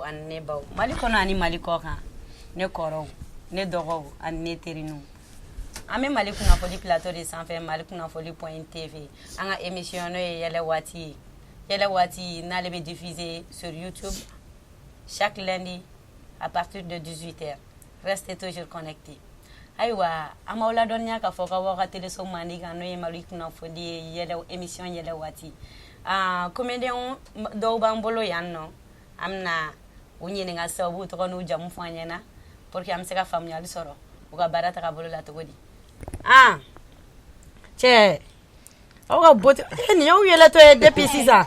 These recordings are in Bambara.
ani ne baw, Mali kɔnɔ ani Mali kɔ kan, ne kɔrɔw, ne dɔgɔw ani ne teriniw. An bɛ Mali Kunnafoni plateau de sanfɛ, Mali Kunnafoni point TV. An ka émission, n'o ye Yɛlɛ Waati ye. Yɛlɛ Waati n'ale bɛ diffuser sur YouTube chaque lundi à partir de 18h. Restez toujours connectés. Ayiwa, an b'aw ladɔnniya k'a fɔ k'aw ka teleso mandi kan, n'o ye Mali Kunnafoni ye, yɛlɛ émission Yɛlɛ Waati. Ah, comédien dɔw b'an bolo yan nɔ, an bɛna u ɲininka sisan, u b'u tɔgɔ n'u jamu fɔ an ɲɛna pour que an bɛ se ka faamuyali sɔrɔ u ka baara taga bolo la cogo di. Ah, cɛ, aw ka beauté, eh, nin y'aw yɛlɛtɔ ye depuis sisan.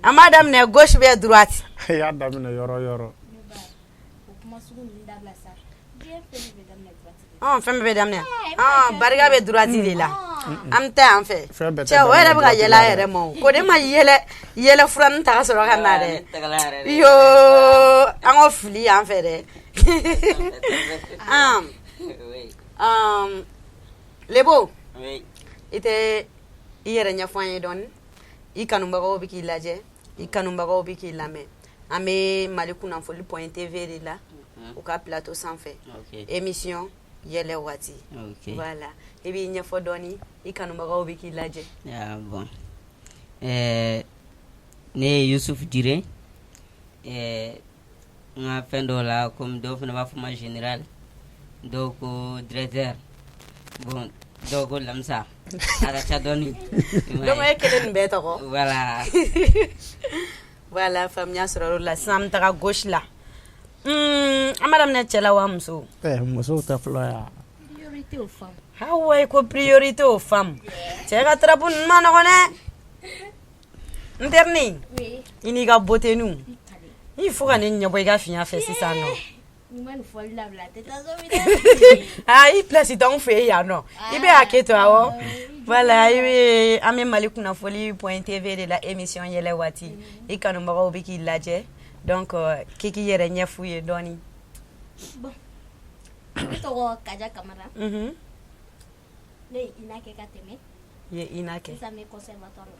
An b'a daminɛ gauche ou bien droite? I y'a daminɛ yɔrɔ yɔrɔ. Fɛn bɛɛ bɛ daminɛ, barika bɛ droite de la. An bɛ taa yan fɛ. Fɛn bɛɛ tɛ Cɛ, o yɛrɛ bɛ ka daminɛ yɛlɛ a droite la. yɛrɛ ma. O ko ne ma yɛlɛ yɛlɛ furanin ta ka sɔrɔ ka na dɛ. Yo, an ko fili yan fɛ dɛ. Lebo, i tɛ i yɛrɛ ɲɛfɔ an ye dɔɔni? I kanubagaw bɛ k'i lajɛ, i kanubagaw bɛ k'i lamɛn. An bɛ Mali Kunnafoni point TV de la, u ka plateau sanfɛ, émission Yɛlɛ Waati. Voilà, i b'i ɲɛfɔ dɔɔni, i kanubagaw bɛ k'i lajɛ. Ah, bon. Ne ye Yusuf Jire. N ka fɛn dɔw la, komi dɔw fana b'a fɔ ma général, dɔw ko directeur, bon, dɔw ko Lamisa, a ka ca dɔɔni. Donc e kelen nin bɛɛ tɔgɔ? Voilà. Voilà, faamuya sɔrɔ o la. Sisan an bɛ taga gauche la. An b'a daminɛ cɛ la wa muso? Musow tɛ fɔlɔ yan. Priorité aux femmes. Hawa ko priorité aux femmes. Cɛ ka tarabu ninnu ma nɔgɔn dɛ. N terinin, i n'i ka beauté nu, i fo ka ne ɲɛbɔ i ka fiɲɛ fɛ sisan nɔ. Ni ma nin fɔli dabila, a tɛ taa so minɛ. Aa, i place t'anw fɛ yen yan nɔ, i bɛ hakɛ to. Awɔ, voilà, i bɛ an bɛ Mali Kunnafoni point TV de la, émission Yɛlɛ Waati. I kanubagaw bɛ k'i lajɛ, donc k'i k'i yɛrɛ ɲɛf'u ye dɔɔni. Bon, ne tɔgɔ Kaja Kamara. Ne ye INA kɛ ka tɛmɛ. I ye INA kɛ. Sisan n bɛ conservatoire la.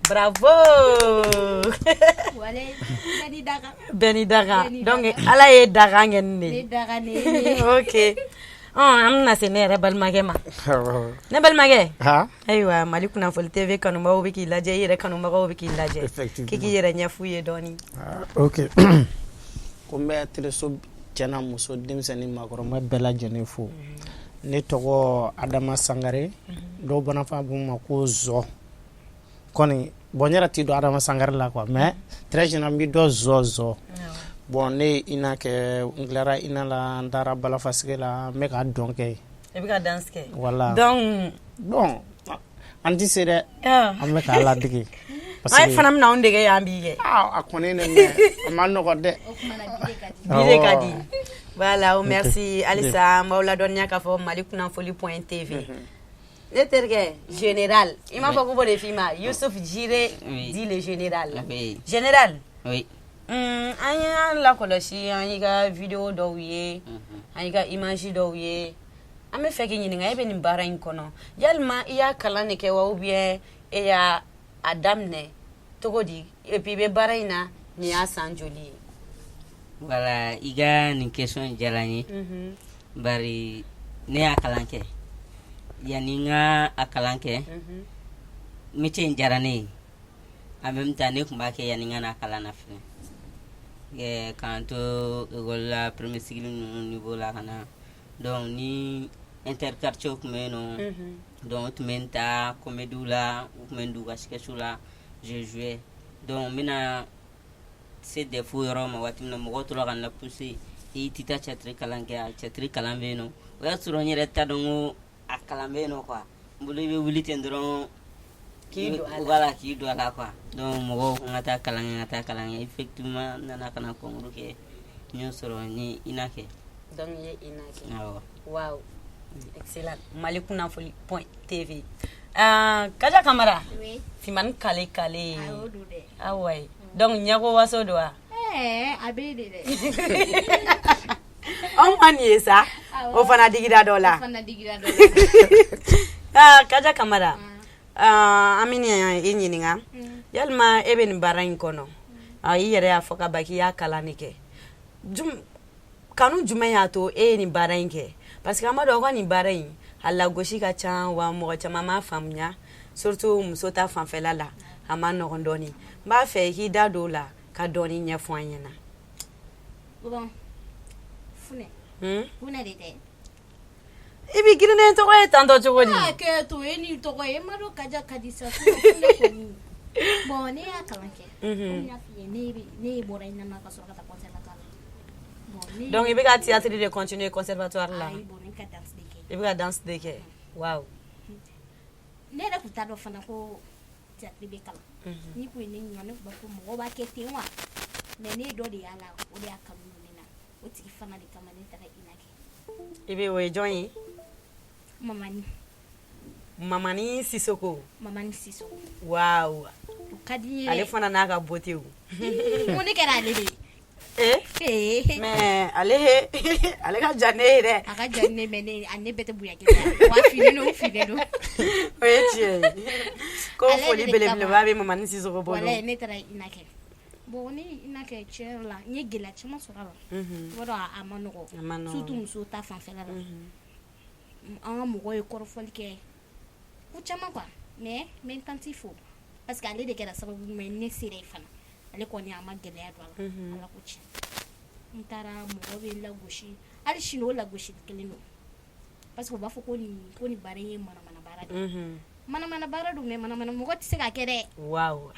Bravo. Wale, bɛɛ n'i dakan. Bɛɛ n'i dakan. Bɛɛ n'i Donc dakan. Ala ye dakan kɛ nin de Ne ye. dakan de ye nin ye. Ok, an bɛna se ne yɛrɛ balimakɛ ma. Ne balimakɛ, Ha. ayiwa, Mali Kunnafoni TV kanubagaw bɛ k'i lajɛ, i yɛrɛ kanubagaw bɛ k'i lajɛ. Effectivement. K'i k'i yɛrɛ ɲɛf'u ye dɔɔni. Ah, ok, ko n bɛ teleso cɛ n'a muso, denmisɛnnin, maakɔrɔba bɛɛ lajɛlen fo. Ne tɔgɔ Adama Sangare, dɔw bana f'a b'u ma ko Zɔ kɔni. Bon, n yɛrɛ t'i dɔn Adama Sangare la quoi, mais très généralement n b'i dɔn Zɔ Zɔ. Bon, ne ye INA kɛ, n tilara INA la, n taara Balafasigi la, n bɛ ka dɔn kɛ yen. I bɛ ka danse kɛ? Voilà. Donc bon, an tɛ se dɛ. An bɛ k'a ladege. An fana bɛna anw dege yan bi kɛ. Ah, a kɔni ne mɛ, a ma nɔgɔ dɛ. O kuma na, bi de ka di. Bi de ka Awɔ. di. Voilà, o merci. Halisa an b'aw ladɔnniya k'a fɔ Mali Kunnafoni point TV. Ne terikɛ général, i m'a fɔ k'u b'o de f'i ma, Yusuf Jire, dit le général. Général, an y'an lakɔlɔsi, an y'i ka vidéo dɔw ye, an y'i ka image dɔw ye. An bɛ fɛ k'i ɲininka, e bɛ nin baara in kɔnɔ, yalima i y'a kalan de kɛ wa, ou bien e y'a a daminɛ cogo di? Et puis i bɛ baara in na nin y'a san joli ye? Voilà, i ka nin question in diyara n ye, bari ne y'a kalan kɛ. Yanni n ka a kalan kɛ, métier in diyara ne ye. En même temps, ne tun b'a kɛ yanni n ka na kalan na fɛnɛ. K'an to école la, premier cycle ninnu niveau la ka na, donc ni interquartier tun bɛ yen nɔ, donc u tun bɛ n ta comédie la, u tun bɛ n don u ka sketch la, je jouais. Donc n bɛna se DEF yɔrɔ ma waati min na, mɔgɔw tora ka n la pousser: i tɛ taa théâtre kalan kɛ, a théâtre kalan bɛ yen nɔ. O y'a sɔrɔ n yɛrɛ t'a dɔn ko a kalan bɛ yen nɔ quoi. N bolo i bɛ wuli ten dɔrɔn k'i don a la. Voilà, k'i don a la quoi. Donc mɔgɔw ko n ka taa kalan kɛ, n ka taa kalan kɛ. Effectivement, n nana ka na concours kɛ, n y'o sɔrɔ, n ye INA kɛ. Donc i ye INA kɛ? Awɔ. Wow, excellent. Mali Kunnafoni point TV. Kaja Kamara, finmani kale kale. A y'o don dɛ. Awa ye, donc ɲɛko waso don wa? Ɛɛ, a bɛ de dɛ. Anw ma nin ye sa. Awɔ. O fana digira dɔ la. O fana digira dɔ la. Ah, Kaja Kamara, ah, an bɛna i ɲininka, yalima e bɛ nin baara in kɔnɔ, I yɛrɛ y'a fɔ ka ban k'i y'a kalan de kɛ. Kanu jumɛn y'a to e ye nin baara in kɛ? Parce que an b'a dɔn aw ka nin baara in, a lagosi ka ca, wa mɔgɔ caman m'a faamuya, surtout muso ta fanfɛla la, a ma nɔgɔn dɔɔni. N b'a fɛ i k'i da don o la ka dɔɔni ɲɛfɔ an ɲɛna. Bon, Funɛ. Funɛ de tɛ. I bɛ girin ne tɔgɔ ye tantɔ cogo di? A kɛ to e ni tɔgɔ ye, e ma dɔn Kaja ka di sa, Funɛ kɔni. Bon, ne y'a kalan kɛ. Komi n y'a f'i ye, ne bɔra INA na ka sɔrɔ ka taa conservatoire la. Bon, ne Donc i bɛ ka théâtre de continuer conservatoire la? Ayi, bon, ne ka danse de kɛ. I bɛ ka danse de kɛ. Waaw. Ne yɛrɛ tun t'a dɔn fana ko théâtre bɛ kalan. N'i kun ye ne ɲininka, ne tun b'a fɔ mɔgɔw b'a kɛ ten wa. Mais ne ye dɔ de y'a la, o de y'a kanu don ne na. O tigi fana de kama ne taara INA kɛ. I bɛ o ye jɔn ye? Mamani. Mamani Sisoko. Mamani Sisoko. Waaw. O ka di n ye. Ale fana n'a ka beauté o. Ko ne kɛra ale de ye. Eh? Mais ale ka jan ne ye dɛ. A ka jan ne, mais ne a ne bɛɛ tɛ bonya kelen ye. Wa finnen don, finnen don. O ye tiɲɛ ye. Ko foli belebeleba bɛ Mamani Sisoko bolo. Walayi, ne taara INA kɛ. Bon, ne ye INA kɛ, tiɲɛ yɛrɛ la, n ye gɛlɛya caman sɔrɔ a la. I b'a dɔn a ma nɔgɔn. A ma nɔgɔn. Surtout musow ta fanfɛla la. An ka mɔgɔw ye kɔrɔfɔli kɛ. Ko caman quoi. Mais n bɛ n tantie fo. Parce que ale de kɛra sababu ɲuman ye ne sera yen fana. Ale kɔni a ma gɛlɛya don a la. Ala ko tiɲɛ. N taara, mɔgɔ bɛ lagosi. Hali sini o lagosili kelen don. Parce que u b'a fɔ ko nin baara in ye manamana baara de ye. Manamana baara don, mais manamana mɔgɔ tɛ se k'a kɛ dɛ. Waaw.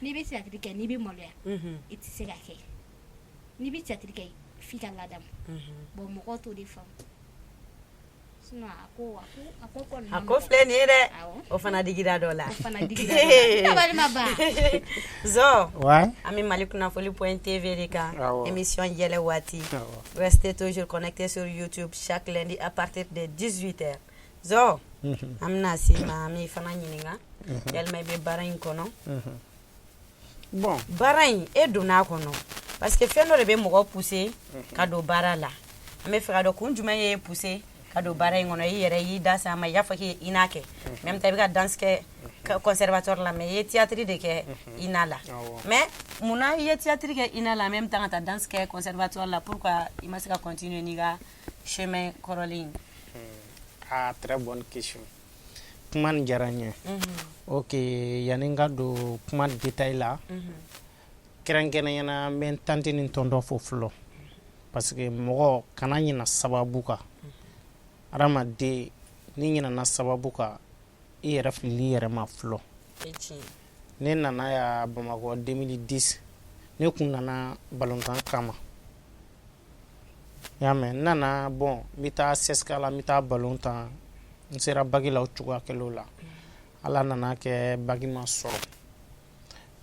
N'i bɛ théâtre kɛ, n'i bɛ maloya, i tɛ se k'a kɛ. N'i bɛ théâtre kɛ, f'i ka ladamu. Bon, mɔgɔw t'o de faamu. Sinon a ko kɔni ma A ko nɔgɔn. filɛ nin ye dɛ. Awɔ. O fana digira dɔ la. O fana digira dɔ la. Dabali ma ban. Zɔ. Ouais. An bɛ Mali kunnafoli point TV de kan. Awɔ. Émission yɛlɛ waati. Awɔ. Restez toujours connectés sur YouTube chaque lundi à partir de 18h. Zɔ. An bɛna s'i ma, an b'i fana ɲininka. Yalima i bɛ baara in kɔnɔ? Bon. Baara in, e donna a kɔnɔ parce que fɛn dɔ de bɛ mɔgɔ pousser ka don baara la. An bɛ fɛ ka dɔn kun jumɛn ye pousser ka don baara in kɔnɔ. I yɛrɛ y'i da se a ma, i y'a fɔ k'i ye INA kɛ, même temps i bɛ ka danse kɛ conservatoire la, mais i ye théâtre de kɛ INA la. Mais munna i ye théâtre kɛ INA la, en même temps ka taa danse kɛ conservatoire la? Pourquoi i ma se ka continuer n'i ka chemin kɔrɔlen ye? Ah, très bonne question. Kuma nin diyara n ye. Ok, yanni n ka don kuma détail la, kɛrɛnkɛrɛnnenya n bɛ n tantie ni tonton fo fɔlɔ. Parce que mɔgɔ kana ɲina sababu kan. Adamaden, n'i ɲinana sababu kan, i yɛrɛ filili i yɛrɛ ma fɔlɔ. Ne nana ya Bamakɔ 2010, ne kun nana balontan kama. I y'a mɛn, n nana, bon, n bɛ taa CSK la, n bɛ taa balon tan. N sera bac la o cogoya kelen la. Ala nana kɛ bac ma sɔrɔ.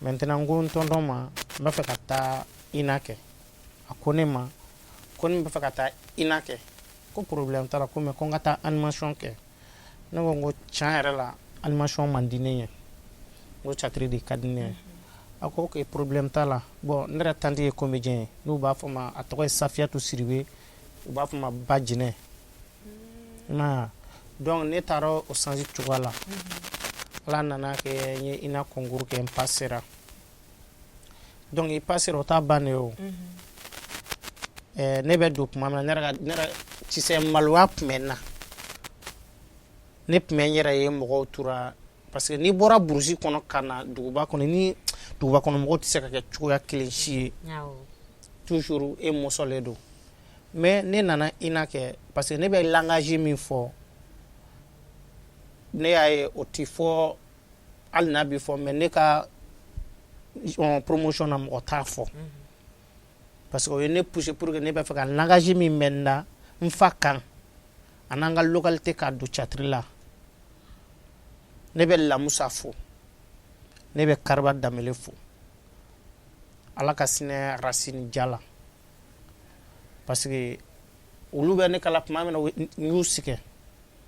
Maintenant n ko n tonton ma, n b'a fɛ ka taa INA kɛ. A ko ne ma ko ni n b'a fɛ ka taa INA kɛ, ko problème t'a la, ko mais ko n ka taa animation kɛ. Ne ko n ko tiɲɛ yɛrɛ la, animation man di ne ye, n ko théâtre de ka di ne ye. A ko ok, problème t'a la. Bon, ne yɛrɛ tante ye comédien ye, n'u b'a fɔ ma, a tɔgɔ ye Safiyatu Siribe, u b'a fɔ ma Ba Jinɛ. I m'a ye? Donc ne taara o sens cogoya la. Ala nana kɛ n ye INA concours kɛ, n passera. Donc i passera, o t'a bannen ye o. Ne bɛ don tuma min na, ne yɛrɛ ka ne yɛrɛ, tu sais, maloya tun bɛ n na. Ne tun bɛ n yɛrɛ ye mɔgɔw tora, parce que n'i bɔra brousse kɔnɔ ka na duguba kɔnɔ, ni duguba kɔnɔ mɔgɔw tɛ se ka kɛ cogoya kelen si ye. Toujours e mɔsɔlen don. Mais ne nana INA kɛ parce que ne bɛ langage min fɔ, ne y'a ye o ti fɔ, hali n'a bɛ fɔ, mais ne ka promotion na, mɔgɔ t'a fɔ. Parce que o ye ne pousser pour que ne bɛ fɛ ka langage min bɛ n na, n fa kan a n'an ka localité, k'a don théâtre la. Ne bɛ Lamusa fo, ne bɛ Kariba Danbele fo, Ala ka sinɛ Racine ja la, parce que olu bɛ ne kala tuma min na, n y'u sɛgɛn,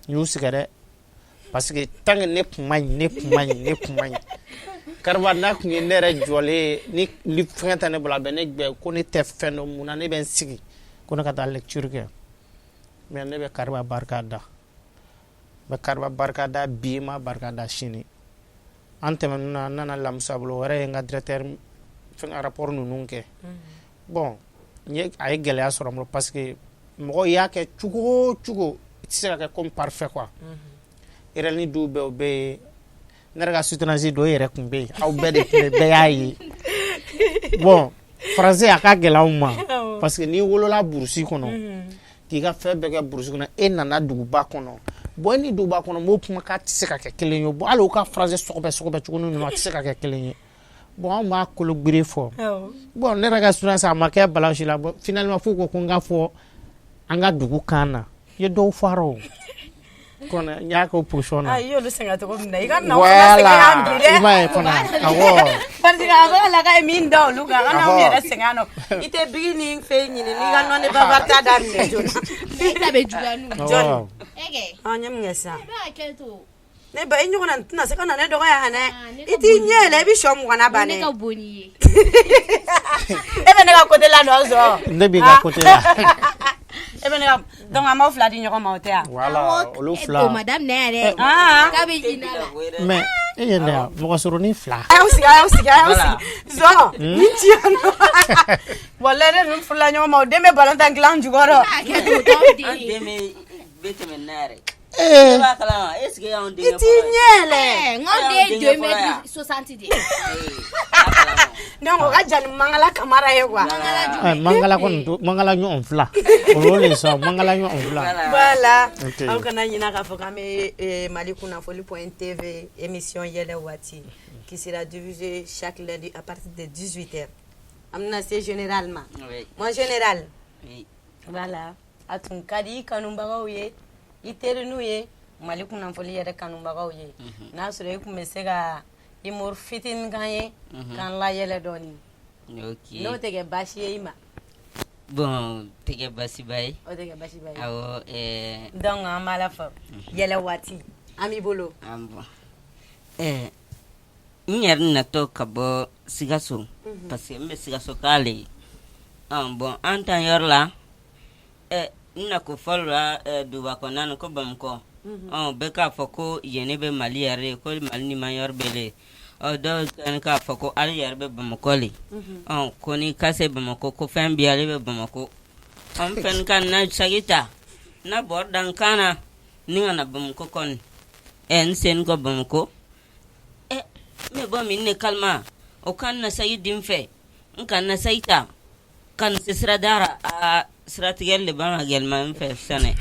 n y'u sɛgɛn dɛ, parce que tant que ne kun ma ɲi, ne kun ma ɲi, ne kun ma ɲi. Kariba n'a kun ye ne yɛrɛ jɔlen ye ni fɛngɛ tɛ ne bolo, a bɛ ne gbɛ ko ne tɛ fɛn dɔn, mun na ne bɛ n sigi ko ne ka taa lecture kɛ. Mais ne bɛ Kariba barika da, n bɛ Kariba barika da bi, n ma barika da sini. An tɛmɛnen na, n nana Lamusa bolo, o yɛrɛ ye n ka directeur fɛn rapport ninnu kɛ. Bon, a ye gɛlɛya sɔrɔ n bolo parce que mɔgɔ i y'a kɛ cogo o cogo, i tɛ se ka kɛ comme parfait quoi. Erreur ni dɔw bɛ, o bɛ yen. Ne yɛrɛ ka soutenance dɔw yɛrɛ tun bɛ yen, aw bɛɛ de tun bɛ, bɛɛ y'a ye. Bon, français a ka gɛlɛn anw ma parce que n'i wolola brousse kɔnɔ, k'i ka fɛn bɛɛ kɛ brousse kɔnɔ, e nana duguba kɔnɔ. Bon, e ni duguba kɔnɔ m'o kumakan tɛ se ka kɛ kelen ye. Bon, hali u ka français sɔgɔbɛ sɔgɔbɛ cogo ninnu, a tɛ se ka kɛ kelen ye. Bon, anw b'a kolo gbere fɔ. Bon, ne yɛrɛ ka soutenance a ma kɛ balance la. Bon, finalement f'u ko ko n ka fɔ an ka dugu kan na. N ye dɔw fɔ a rɔ o kɔnɔ, n y'a kɛ o position na. Ah, i y'olu sɛgɛn cogo min na, i ka na fana sɛgɛn yan bi dɛ. I m'a ye fana, awɔ. Parce que a bɛ la k'a ye min da olu kan, an n'anw yɛrɛ sɛgɛn nɔ. I tɛ bigi ni fɛn ɲini n'i ka nɔni babarita daminɛ joona. E ta bɛ juguya n'u ye. Jɔni? E kɛ. An ye mun kɛ sisan? I bɛ hakɛ to. Ne ba, i ɲɔgɔn na tɛna se ka na ne dɔgɔya han dɛ. Ah, ne I ka t'i bon ɲɛ yɛlɛ, i bɛ sɔ 20 na ban Ne dɛ. ka bon n'i ye. E bɛ ne ka côté la nɔ sɔrɔ. Ne b'i ka côté la. E bɛ ne ka, donc an b'aw fila di ɲɔgɔn ma, o tɛ yan? Voilà, olu fila. O ma daminɛ yɛrɛ. Ah. K'a bɛ ɲin'a la. Mais e ye ne ya mɔgɔ surunnin fila. A y'aw sigi, a y'aw sigi, a y'aw sigi. Zɔ, ni ci yan nɔ. Walayi, ne ninnu furula ɲɔgɔn ma, o den bɛ ballon tan dilan jukɔrɔ. Hakɛ to, o t'anw den An ye. den bɛ tɛmɛ n'a yɛrɛ. E b'a kalama, est ce que y'anw I denkɛ t'i fɔlɔ ye? ɲɛ yɛlɛ. N k'anw den ye 2 mètres 60 de ye. Donc o ka jan ni Mangala Kamara ye quoi. Mangala kɔni to Mangala ɲɔgɔn fila. O y'o le sa, Mangala ɲɔgɔn fila. Voilà. Ok. Aw kana ɲina k'a fɔ k'an bɛ Mali kunnafoli point TV, émission yɛlɛ waati qui sera diffusée chaque lundi à partir de 18h. An bɛna se général ma. Oui. Mon général. Oui. Voilà. A tun ka di i kanubagaw ye, i teriniw ye, Mali kunnafoli yɛrɛ kanubagaw ye. N'a sɔrɔ i tun bɛ se ka humour fitinin k'an ye, k'an layɛlɛ dɔɔni. Ok. N'o tɛ kɛ baasi ye i ma. Bon, tɛ kɛ baasiba ye. O tɛ kɛ baasiba ye. Awɔ, Donc an b'a la fɔ yɛlɛ waati an b'i bolo. An bon. N yɛrɛ natɔ ka bɔ Sikaso, parce que n bɛ Sikaso k'ale ye. Bon, an tan yɔrɔ la, n na ko fɔlɔ la, duguba kɔnɔna na ko Bamakɔ. Bɛɛ k'a fɔ ko yen ne bɛ Mali yɛrɛ ye, ko Mali ni ma yɔrɔ bɛɛ le. Dɔw kɛlen k'a fɔ ko ale yɛrɛ bɛ Bamakɔ le. Ko n'i ka se Bamakɔ, ko fɛn bɛ ale bɛ Bamakɔ. N fɛn ka na sagi ta, na bɔra dan kan na, ni ka na Bamakɔ kɔni. N sen kɔ Bamakɔ. N bɛ bɔ min ne kalama, o ka na sagi di n fɛ, n ka na sagi ta, ka na se sirada ra, aa, siratigɛ le b'an ka gɛlɛma n fɛ sisan dɛ.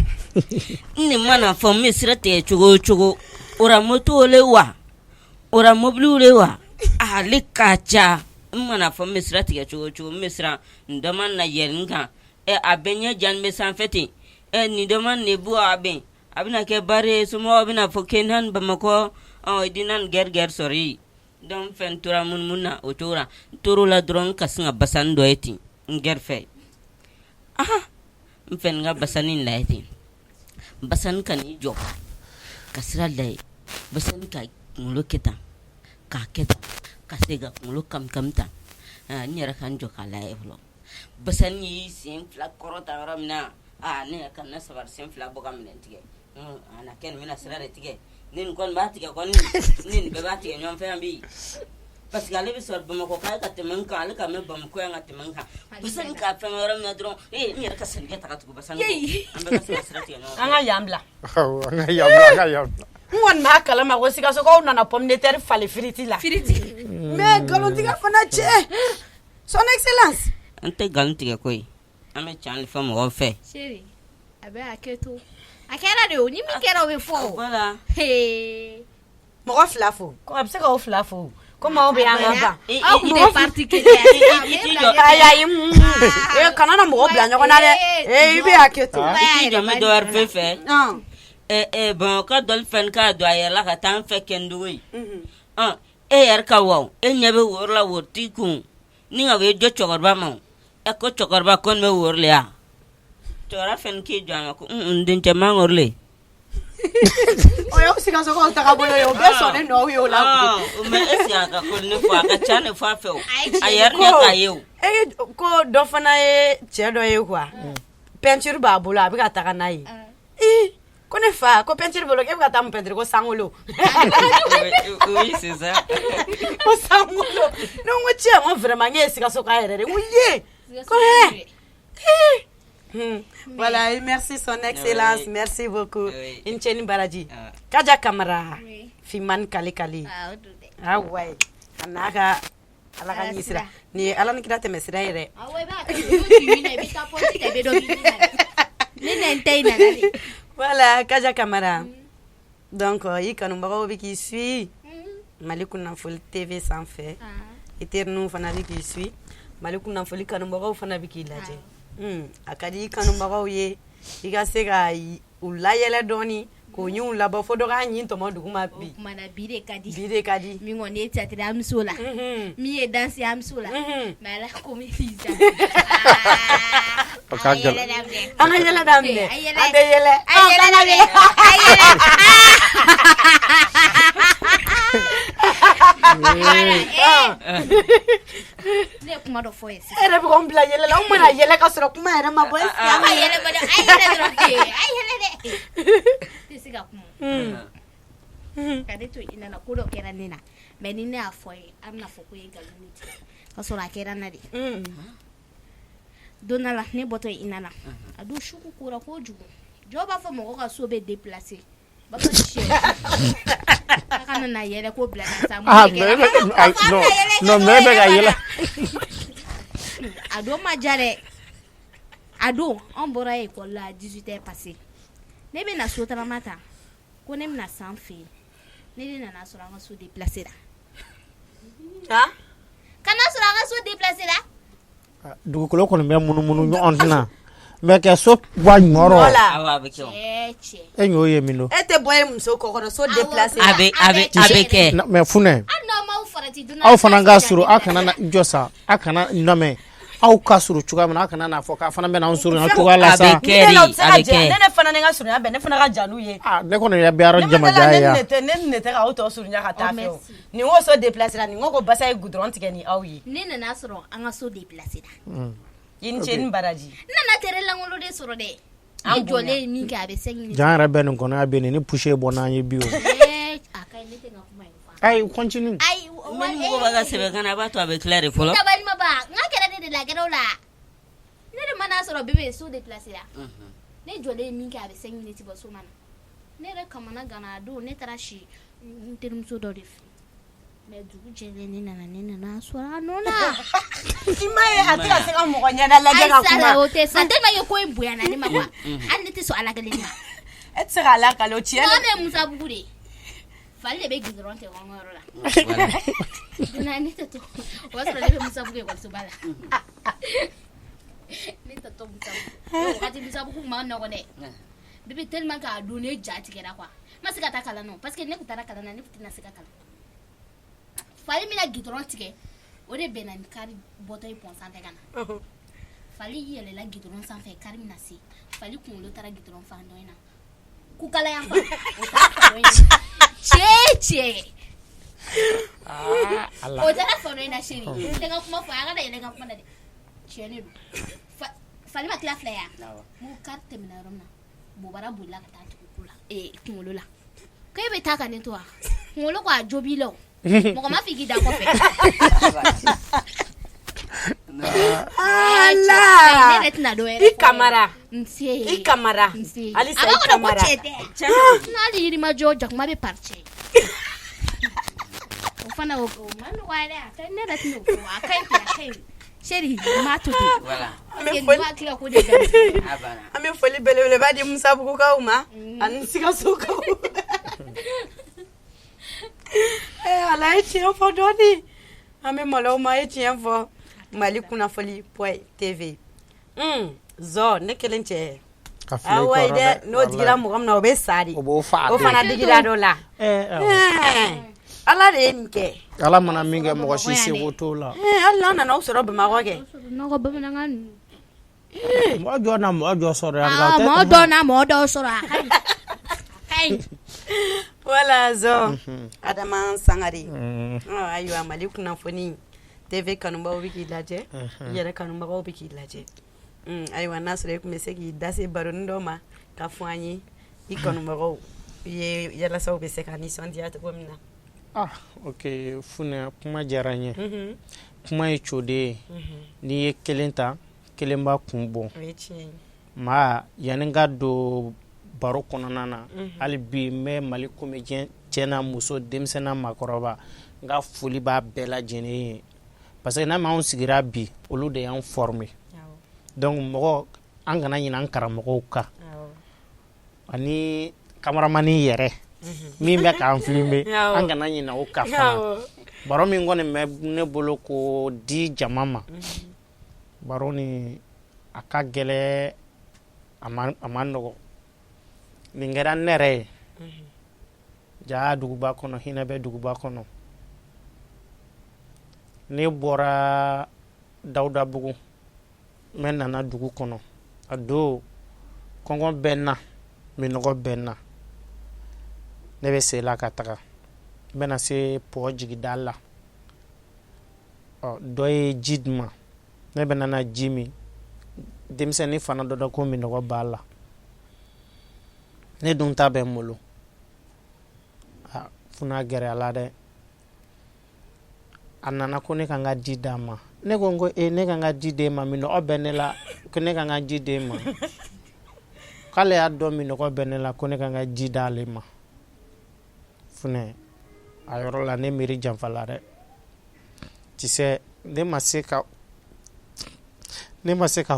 N de mana fɔ n bɛ sira tigɛ cogo o cogo, o ra moto le wa, o ra mobiliw le wa, ale ka ca. N mana fɔ n bɛ sira tigɛ cogo o cogo, n bɛ siran n dɔ ma na yɛlɛ n kan. A bɛɛ ɲɛ jani bɛ sanfɛ ten. Nin dɔ ma ne bɔ a bɛn. A bɛna kɛ baara ye, somɔgɔw bɛna fɔ k'e na Bamakɔ, i di na gɛrɛ gɛrɛ sɔrɔ yen. Donc fɛn tora munumunu na o cogo la. N tor'o la dɔrɔn ka sin ka basani dɔ ye ten n gɛrɛfɛ. Aha, n fɛn ka basani lajɛ ten. Basani ka n'i jɔ ka sira lajɛ. Basani ka kunkolo kɛ tan, k'a kɛ tan, ka se ka kunkolo kami kami tan. N yɛrɛ ka n jɔ k'a lajɛ fɔlɔ. Basani y'i sen fila kɔrɔta yɔrɔ min na, aa, ne yɛrɛ ka na sabari sen fila bɔ ka minɛn tigɛ. A na kɛ nin bɛna sira de tigɛ. Ni nin kɔni b'a tigɛ kɔni, ni nin bɛɛ b'a tigɛ ɲɔgɔn fɛ yan bi. Parce que ale bɛ sɔrɔ Bamakɔ k'a ye ka tɛmɛ n kan, ale ka mɛn Bamakɔ yan ka tɛmɛ n kan. Basani k'a fɛn yɔrɔ min na dɔrɔn, n yɛrɛ ka salikɛ ta ka tugu basani kɔ. An bɛɛ ka se ka sira tigɛ ɲɔgɔn fɛ. An ka yan bila. Awɔ, an ka yan bila, an ka yan bila. N kɔni b'a kalama ko Sikasokaw nana pomme de terre falen firiti la. Firiti. Mais nkalontigɛ fana cɛ. Son excellence. An tɛ nkalon tigɛ koyi. An bɛ can de fɔ mɔgɔw fɛ. Chéri, a bɛ hakɛ to. A kɛra de o, ni min kɛra o bɛ fɔ o. Voilà. Hee. Mɔgɔ fila fo. Ko a bɛ se k'aw fila fo. Komi aw bɛ yan ka ban. Aw kun tɛ parti kelen ye. I t'i jɔ. Ayi ayi. Kana na mɔgɔ bila ɲɔgɔn na dɛ. I bɛ hakɛ to. I t'i jɔ n bɛ dɔ wɛrɛ fɛ fɛ. Bamakɔ dɔli fɛn k'a don a yɛrɛ la ka taa an fɛ Kɛndogo ye. E yɛrɛ ka wa, e ɲɛ bɛ woro la, woro t'i kun. Ni ka ye jɔ cɛkɔrɔba ma, ɛ ko cɛkɔrɔba ko nin bɛ woro le ya. Cɛkɔrɔba fɛn k'i jɔ a ma ko n dencɛ mangoro le. O y'aw Sikasokaw tagabolo ye, o bɛɛ sɔnnen don aw ye o la. Mais est ce que a ka ko ne fɔ, a ka ca ne fɔ a fɛ o. A yɛrɛ ɲɛ k'a ye o. E ko dɔ fana ye cɛ dɔ ye quoi. Peinture b'a bolo, a bɛ ka taga n'a ye. Ii. Ko ne fa, ko peinture bolo, e bɛ ka taa mun peinture? Ko sankolo. Oui, c'est ça. Ko sankolo. Ne ko cɛ, n ko vraiment, n ye Sikaso ka yɛrɛ de. N ko ye ko hɛ. Voilà, merci son excellence, Oui. Merci beaucoup. Oui. I ni ce ni baraji. Ah. Kaja Kamara, Oui. Fiman Kale Kale. Ah, o don dɛ. Ah ouais. A n'a ka Ala ka Ala ɲi sira. sira. Nin ye Ala ni kira tɛmɛ sira ye dɛ. Awɔ, i b'a kɛ, i b'o ci min na, i bɛ taa pɔsi ta, i bɛ dɔ b'i na dɛ. Ne na n ta in nana de. Voilà, Kaja Kamara. Donc, i kanubagaw bɛ k'i suit Mali Kunnafoni TV sanfɛ. I terininw fana bɛ k'i suit. Mali Kunnafoni kanubagaw fana bɛ k'i lajɛ. A ka di i kanubagaw ye i ka se ka u layɛlɛ dɔɔni, k'o ɲinw labɔ fo dɔ k'a ɲin tɔmɔ duguma O bi. kumana, bi de ka di. Bi de ka di. Min kɔni ye théâtre an bɛ s'o la. Min ye danse an bɛ s'o la. Mais ala comédie sa. O ka gɛlɛn. An ka yɛlɛ daminɛ. An yɛlɛ. An tɛ yɛlɛ. An yɛlɛ daminɛ. An yɛlɛ. Voilà, eh. Ne ye kuma dɔ fɔ ye sisan. E yɛrɛ bɛ k'anw bila yɛlɛ la, anw mana yɛlɛ ka sɔrɔ kuma yɛrɛ ma bɔ. Est-ce que An ka yɛlɛ bɔ dɛ, a yɛlɛ dɔrɔn. A yɛlɛ dɛ. N tɛ se ka kuma. Ka ne to i nana, ko dɔ kɛra ne na. Mais ni ne y'a fɔ ye, an bɛna fɔ ko ye nkalon de tigɛ. Ka sɔrɔ a kɛra n na de. Don dɔ la, ne bɔtɔ i nana. A don su kora kojugu. Jɔn b'a fɔ mɔgɔ ka so bɛ déplacer. B'a fɔ cɛ. A kana na yɛlɛ ko bila ka sa. Ah, mais non, non, mais bɛ ka yɛlɛ. A don ma diya dɛ. A don anw bɔra école la 18 heures passé. Ne bɛ na sotarama ta. Ko ne bɛna san fɛ yen. Ne de nana sɔrɔ an ka so déplacer la. Han? Ka na sɔrɔ an ka so déplacer la. Dugukolo kɔni bɛ munumunu ɲɔgɔn tɛna. Mais kɛ so bɔ a ɲɔrɔ. Voilà. Awɔ, a bɛ kɛ o. Cɛ cɛ. E y'o ye min don. E tɛ bɔ ye muso kɔkɔrɔ, so déplacer. A bɛ kɛ. Mais Funɛ. Hali n'aw m'aw farati donna. Aw fana ka surun, aw kana na jɔ sa, aw kana nɔmɛ, aw ka surun cogoya min na, aw kana n'a fɔ k'a fana bɛ n'anw surunya cogoya la A sa. bɛ kɛ Ne la, u de, tɛ se a ka bɛ jɛ. kɛ. Ne fana ni n ka surunya bɛn, ne fana ka jan n'u ye. Ah, ne kɔni yɛ bɛ yɔrɔ Ne ma jamajan dala ye ne yan. ne tɛ ne ne tɛ k'aw tɔ surunya ka taa Oh, fɛ o. merci. Nin ko so déplacer la, nin ko basa ye goudron tigɛ ni aw ye. Ne nana sɔrɔ an ka so déplacer la. I ni ce ni baraji. N nana terrain lankolon de sɔrɔ dɛ. An Ne jɔlen ye min kɛ, a bɛ 5 minutes. Jan yɛrɛ bɛ nin kɔnɔ yan bi, nin ni poussière bɔ n'an ye bi o. Eh, a ka ɲi, ne tɛ n ka kuma in fɔ. Ayi, continue. Ayi, Mais ni mɔgɔ b'a ka sɛbɛn kan na, a b'a to a bɛ tila de fɔlɔ. Dabali ma ban, n ka kɛra ne de la, a kɛra o la. Ne de mana sɔrɔ bébé so déplacé la. Ne jɔlen ye min kɛ, a bɛ 5 minutes bɔ, so ma na. Ne yɛrɛ kamana ganna a don, ne taara si n terimuso dɔ de fɛ. Mais dugu jɛlen, ne nana sɔrɔ a nɔ na. I m'a ye, a tɛ ka se ka mɔgɔ ɲɛda lajɛ ka Ayi, sa kuma. o tɛ sa, tellement que ko in bonyana ne ma quoi. Hali ne tɛ sɔn Ala kelen ma. E tɛ se k'a lakale o tiɲɛ. Mɔgɔ bɛ Musabugu de. Fali de bɛ goudron tigɛ an ka yɔrɔ la. Voilà. Donna ne tɛ to, o y'a sɔrɔ ne bɛ Musabugu ekɔlisoba la. Ne tɛ to Musabugu. O wagati Musabugu kun ma nɔgɔn dɛ. Bébé, tellement que a don ne ja tigɛra quoi. N ma se ka taa kalan na o, parce que ne kun taara kalan na, ne kun tɛna se ka kalan. Fali bɛna goudron tigɛ, o de bɛnna ni kari bɔtɔ ye pont sanfɛ ka na. Fali yɛlɛla goudron sanfɛ, kari bɛna se. Fali kunkolo taara goudron fan dɔ in na. Kukala yan fan, o taara fan dɔ in na. Cɛ cɛ. Ala. O taara fan dɔ in na, chérie. N tɛ n ka kuma fɔ, a kana yɛlɛ n ka kuma na dɛ. Tiɲɛ de don. Fali ma tila fila ye wa? Awɔ. N ko kari tɛmɛna yɔrɔ min na, bobara bolila ka taa tugu ko la, ee, kunkolo la. Ko e bɛ taa ka ne to wa? Kunkolo ko a jo b'i la o. Mɔgɔ ma fɔ i k'i da kɔfɛ. Ala. Ne yɛrɛ tɛna dɔ wɛrɛ I fɔ. Kamara. Nse. I Kamara. Nse. Halisa A i b'a kɔnɔ ko Kamara. cɛ tɛ. N'ale Yirimajɔ jakuma bɛ pari cɛ. O fana o ma nɔgɔya dɛ. A ka ɲi, ne yɛrɛ tɛna o fɔ. A ka ɲi ten, a ka ɲi. Chérie, n m'a to ten. Voilà. Parce que ninnu hakili la ko de daminɛ. A banna. An bɛ foli belebeleba di Musabugukaw ma ani Sikasokaw. Eh, Ala ye tiɲɛ fɔ dɔɔni. An bɛ malo ma, ye tiɲɛ fɔ. Mali kunnafoni point TV. Zɔ, ne kelen cɛ. Ka fili i Awa kɔrɔ dɛ, dɛ. n'o digira mɔgɔ min na, o bɛ sa de. O b'o fa O de. fana digira dɔ la. Eh, awɔ. Eh, Ala de ye nin kɛ. Ala mana min kɛ, mɔgɔ si seko t'o la. Eh, hali n'aw nana aw sɔrɔ Bamakɔ kɛ. Nɔgɔ bamanankan ninnu. Mɔgɔ jɔ na mɔgɔ jɔ sɔrɔ yan nka o Ah, tɛ mɔgɔ dɔw n'a mɔgɔ dɔw sɔrɔ, a ka ɲi. A ka ɲi. Voilà, Zɔ. Adama Sangare. Ɔ, ayiwa, Mali kunnafoni TV kanubaw bɛ k'i lajɛ, i yɛrɛ kanubagaw bɛ k'i lajɛ. Ayiwa, n'a sɔrɔ e tun bɛ se k'i da se baronin dɔ ma ka fɔ an ye. i kanubagaw ye yalasa u bɛ se ka nisɔndiya cogo min na. Ah, ok, Funɛ, kuma diyara n ye. Kuma ye coden ye, n'i ye kelen ta, kelen b'a kun bɔ. O ye tiɲɛ ye. Maa, yanni n ka don baro kɔnɔna na, hali bi n bɛ Mali comédien cɛ n'a muso, denmisɛn n'a maakɔrɔba, n ka foli b'a bɛɛ lajɛlen ye, parce que n'a ma anw sigira bi, olu de y'anw former. Donc mɔgɔ, an kana ɲinɛ an karamɔgɔw kan, ani cameraman yɛrɛ min bɛ k'an filmer, an kana ɲinɛ o kan fana. Baro min kɔni bɛ ne bolo k'o di jama ma, baro ni a ka gɛlɛ, a ma nɔgɔ. Nin kɛra ne yɛrɛ ye ja duguba kɔnɔ, hinɛ bɛ duguba kɔnɔ. Ne bɔra Dawudabugu, n bɛ nana dugu kɔnɔ. A don kɔngɔ bɛ n na, minnɔgɔ bɛ n na, ne bɛ sen la ka taga, n bɛna se pɔ jigida la. Ɔ, dɔ ye ji di ma, ne bɛna na ji min. Denmisɛnnin fana dɔ da ko minnɔgɔ b'a la, ne dun ta bɛ n bolo. Funa gɛrɛla dɛ. A nana ko ne ka n ka ji d'a ma. Ne ko n ko e, ne ka n ka ji d'e ma, minnɔgɔ bɛ ne la, ko ne ka n ka ji d'e ma? K'ale y'a dɔn minnɔgɔ bɛ ne la, ko ne ka n ka ji d'ale ma. Funɛ, a yɔrɔ la ne miiri janfa la dɛ. Tu sais, ne ma se ka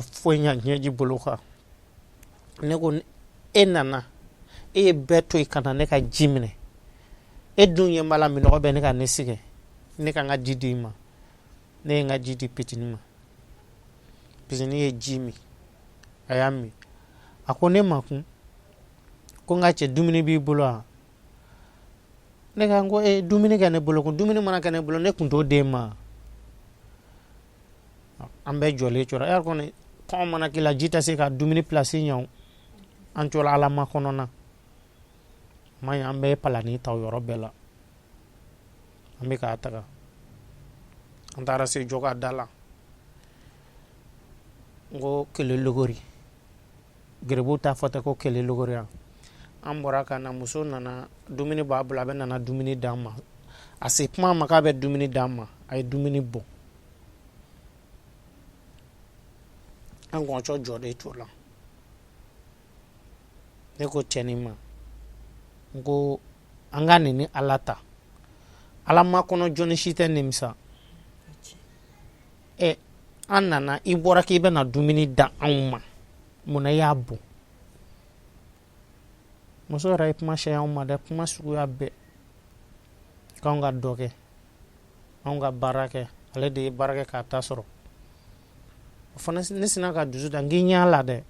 foyi ɲa ɲɛji bolo kan. Ne ko e nana, e ye bɛɛ to yen ka na ne ka ji minɛ, e dun ɲɛ b'a la minnɔgɔ bɛ ne ka ne sɛgɛn, ne ka n ka ji di i ma? Ne ye n ka ji di petini ma. Petini ye ji min, a y'a min, a ko ne ma kun ko n ka cɛ, dumuni b'i bolo wa? Ne ka n ko e, dumuni kɛ ne bolo kun, dumuni mana kɛ ne bolo, ne kun t'o d'e ma. An bɛɛ jɔlen tora e kɔni, kɔngɔ mana k'i la, ji tɛ se ka dumuni pilasi ɲɛ o. An tora ala ma kɔnɔ na ma ɲi, an bɛɛ ye palani ta o yɔrɔ bɛɛ la, an bɛ k'a taga. An taara se jɔ ka da la, n ko kele logori, geribu t'a fɔ tɛ ko kele logori yan. An bɔra ka na, muso nana, dumuni b'a bolo, a bɛ nana dumuni d'an ma. A se kuma ma k'a bɛ dumuni d'an ma, a ye dumuni bɔ, an kɔncɔ jɔlen t'o la. Ne ko cɛnin ma, n ko an ka nin ni Ala ta, Ala ma kɔnɔ jɔnni si tɛ nimisa. Ɛ, an nana, i bɔra k'i bɛna dumuni da anw ma, munna i y'a bɔn? Muso yɛrɛ ye kuma sɛya anw ma dɛ, kuma suguya bɛɛ, k'anw ka dɔ kɛ, anw ka baara kɛ, ale de ye baara kɛ k'a ta sɔrɔ. O fana, ne sina ka dusu da, n k'i ɲɛ la dɛ,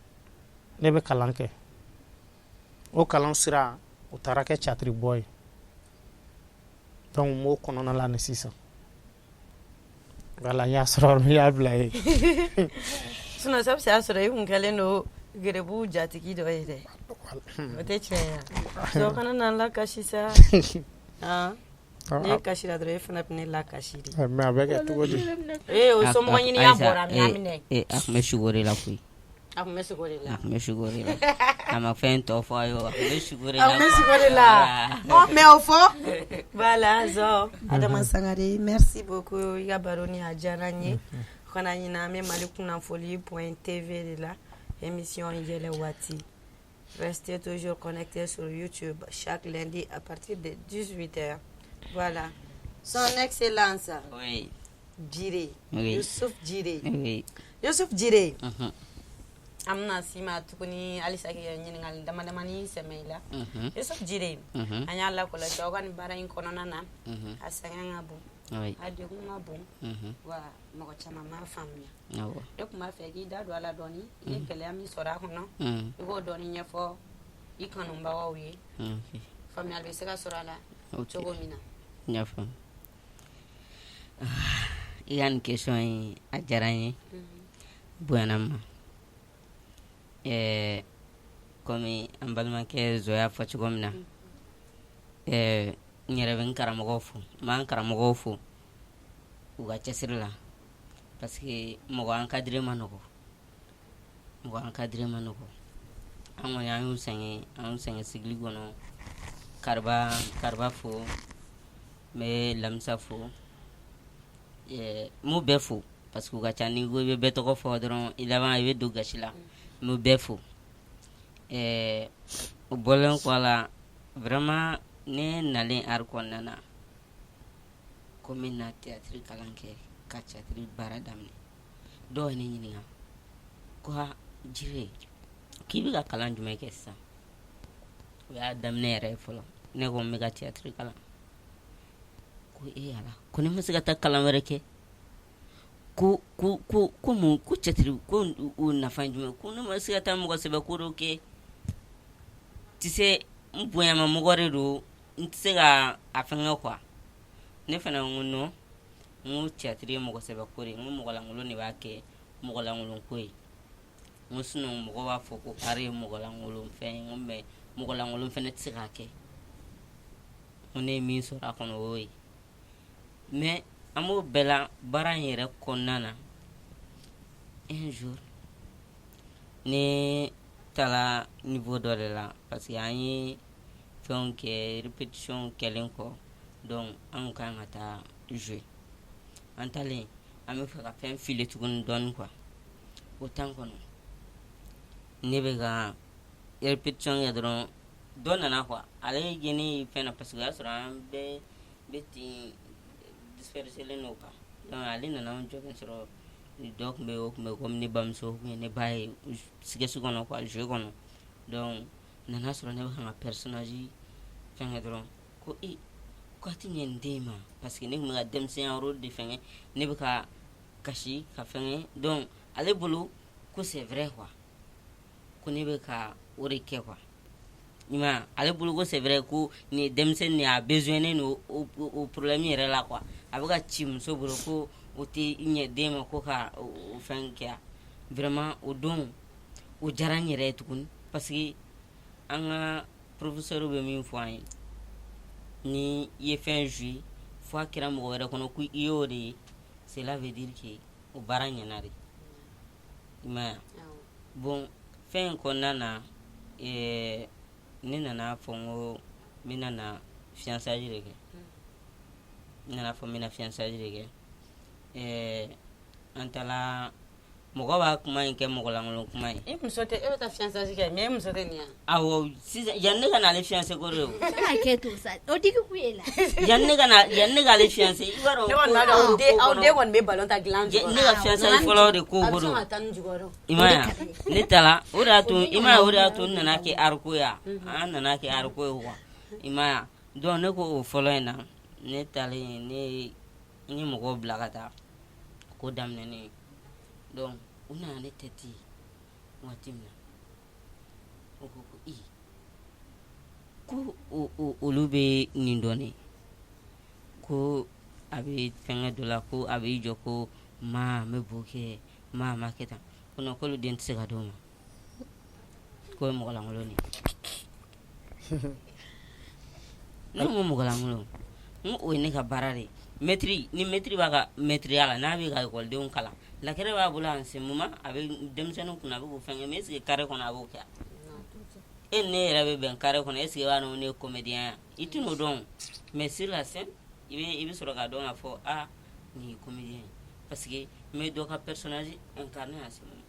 ne bɛ kalan kɛ. O kalan sira, o taara kɛ catiri bɔ ye. Donc n b'o kɔnɔna la ni sisan. Voilà, n y'a sɔrɔ, n y'a bila yen. Sinon ça bɛ se y'a sɔrɔ i kun kɛlen don gerebu jatigi dɔ ye dɛ, o tɛ tiɲɛ ye wa? Kana na lakasi sa. Han, ne kasira dɔrɔn, e fana bɛ ne lakasi de. Mais a bɛ kɛ cogo di? Ee, o somɔgɔ ɲiniya bɔra min minɛ. A tun bɛ sugo de la koyi. A tun bɛ sogo de la. A tun bɛ sugo de la, a ma fɛn tɔ fɔ a ye, a tun bɛ sugo de la. A tun bɛ sogo de la. Ɔ, mais o fɔ. Voilà, Zɔ Adama Sangare, merci beaucoup, i ka baro ni a diyara n ye. Kana ɲinɛ, an bɛ Mali kunnafoli point TV de la, émission yɛlɛ waati. Restez toujours connectés sur YouTube chaque lundi à partir de 18h. Voilà. Son Excellence. Oui. Jire. Oui. Youssouf Jire. Oui. Youssouf Jire. An bɛna s'i ma tuguni halisa k'i ka ɲininkali dama damani sɛmɛ i la. Youssouf Jire. An y'a lakɔlɔsi aw ka nin baara in kɔnɔna na. A sɛgɛn ka bon. A degun ka bon. Wa mɔgɔ caman m'a faamuya. Ne tun b'a fɛ k'i da don a la dɔɔni. I ye gɛlɛya min sɔrɔ a kɔnɔ, i b'o dɔɔni ɲɛfɔ i kanubagaw ye. Faamuyali bɛ se ka sɔrɔ a la cogo min na. N y'a faamu. I ka nin question in, a diyara n ye, bonyana n ma. Ɛɛ, komi an balimakɛ Zɔ y'a fɔ cogo min na, ɛɛ, n yɛrɛ bɛ n karamɔgɔw fo, n b'an karamɔgɔw fo u ka cɛsiri la, parce que mɔgɔ encadré ma nɔgɔ, mɔgɔ encadré ma nɔgɔ. An kɔni an y'u sɛgɛn, an y'u sɛgɛn sigili kɔnɔ. Kariba, Kariba fo, n bɛ Lamisa fo, n b'u bɛɛ fo parce que u ka ca, n'i ko i bɛ bɛɛ tɔgɔ fɔ dɔrɔn i laban i bɛ don gasi la. N b'u bɛɛ fo. O bɔlen kɔ a la, vraiment ne nalen art kɔnɔna na ko n bɛ na théâtre kalan kɛ ka théâtre baara daminɛ, dɔw ye ne ɲininka ko Jire, k'i bɛ ka kalan jumɛn kɛ sisan? O y'a daminɛ yɛrɛ ye fɔlɔ. Ne ko n bɛ ka théâtre kalan. Ko e ala, ko ne ma se ka taa kalan wɛrɛ kɛ, ko ko ko ko mun, ko théâtre ko o nafa jumɛn, ko ne ma se ka taa mɔgɔ sɛbɛ ko dɔ kɛ? Tu sais, n bonyama mɔgɔ de don, n tɛ se ka a fɛngɛ quoi. Ne fana ko non, n ko théâtre ye mɔgɔ sɛbɛ ko de ye, n ko mɔgɔlankolon de b'a kɛ mɔgɔlankolon ko ye. N ko sinon mɔgɔ b'a fɔ ko art ye mɔgɔlankolon fɛn ye, n ko mais mɔgɔlankolon fana tɛ se k'a kɛ. N ko ne ye min sɔrɔ a kɔnɔ, o y'o ye. Mais an b'o bɛɛ la, baara in yɛrɛ kɔnɔna na, un jour ne taara niveau dɔ de la parce que an ye fɛnw kɛ, répétition kɛlen kɔ, donc an kun kan ka taa jouer. An taalen, an bɛ fɛ ka fɛn filer tuguni dɔɔnin quoi. O temps kɔnɔ, ne bɛ ka répétition kɛ dɔrɔn, dɔ nana quoi. Ale ye ne ye fɛn na parce que o y'a sɔrɔ an bɛɛ bɛ ten, dispersé len don quoi. Donc ale nana an jɔ sɔrɔ, dɔ tun bɛ yen, o tun bɛ komi ne bamuso, o tun ye ne ba ye sketch kɔnɔ quoi, jeu kɔnɔ. Donc nana sɔrɔ ne bɛ ka n ka personnage fɛn kɛ dɔrɔn, ko e, ko a tɛ ɲɛ nin den in ma, parce que ne tun bɛ ka denmisɛnya rôle de fɛn kɛ, ne bɛ ka kasi ka fɛn kɛ. Donc ale bolo ko c'est vrai quoi, ko ne bɛ ka o de kɛ quoi. I m'a ye, ale bolo ko c'est vrai, ko nin ye denmisɛnnin de ye, a besoin don o problème yɛrɛ la quoi. A bɛ ka ci muso bolo ko o tɛ ɲɛ den ma, ko ka o fɛn kɛ. Vraiment o don o diyara n yɛrɛ ye tuguni, parce que an ka professeur bɛ min fɔ an ye, ni i ye fɛn jouer fo a kɛra mɔgɔ wɛrɛ kɔnɔ ko i y'o de ye, cela veut dire que o baara ɲɛna de. I m'a ye? Bon, fɛn in kɔnɔna na, ne nana fɔ n ko n bɛna na fiançailles de kɛ. N nana fɔ n bɛna fiançailles de kɛ. An taara, mɔgɔ b'a kuma in kɛ mɔgɔlankolon kuma ye. I muso tɛ, e bɛ taa fiançailles kɛ, mais e muso tɛ nin ye? Awɔ, sisan yanni ne ka n'ale fiancé ko de o. Kɛ to sa, o digi kun ye la. Yanni ne ka na, yanni ne k'ale fiancé, i b'a dɔn. Ne kɔni b'a dɔn, aw den kɔni bɛ ballon ta dilan jukɔrɔ. Ne ka fiançailles fɔlɔ de ko A bɛ ko sɔn don. ka taa ni jukɔrɔ. I m'a ye, ne taara, o de y'a to, i m'a ye, o de y'a to n nana kɛ art ko ye, an nana kɛ art ko ye quoi. I m'a ye? Donc ne ko o fɔlɔ in na, ne taalen, ne ye n ye mɔgɔw bila ka taa ko daminɛnen. Donc u nana ne tête ye waati min na, o ko ko i ko olu bɛ nin dɔn ne, ko a bɛ fɛnkɛ dɔ la, ko a b'i jɔ ko ma n bɛ bo kɛ, ma ma kɛ tan, ko non, k'olu den tɛ se ka d'o ma, k'o ye mɔgɔlankolon de ye. Ne ko mɔgɔlankolon? N ko o ye ne ka baara de ye. Maître ni maître b'a ka maîtreya la, n'a bɛ ka ekɔlidenw kalan, lakɛrɛ b'a bolo en ce moment, a bɛ denmisɛnninw kunna, a bɛ k'o fɛn kɛ, mais est ce que carré kɔnɔ a b'o kɛ? E ni ne yɛrɛ bɛ bɛn carré kɔnɔ, est ce que i b'a dɔn ne ye comédien ye? I tɛn'o dɔn. Mais sur la scène, i bɛ sɔrɔ k'a dɔn k'a fɔ aa, nin ye comédien ye, parce que n bɛ dɔ ka personnage incarner en ce moment,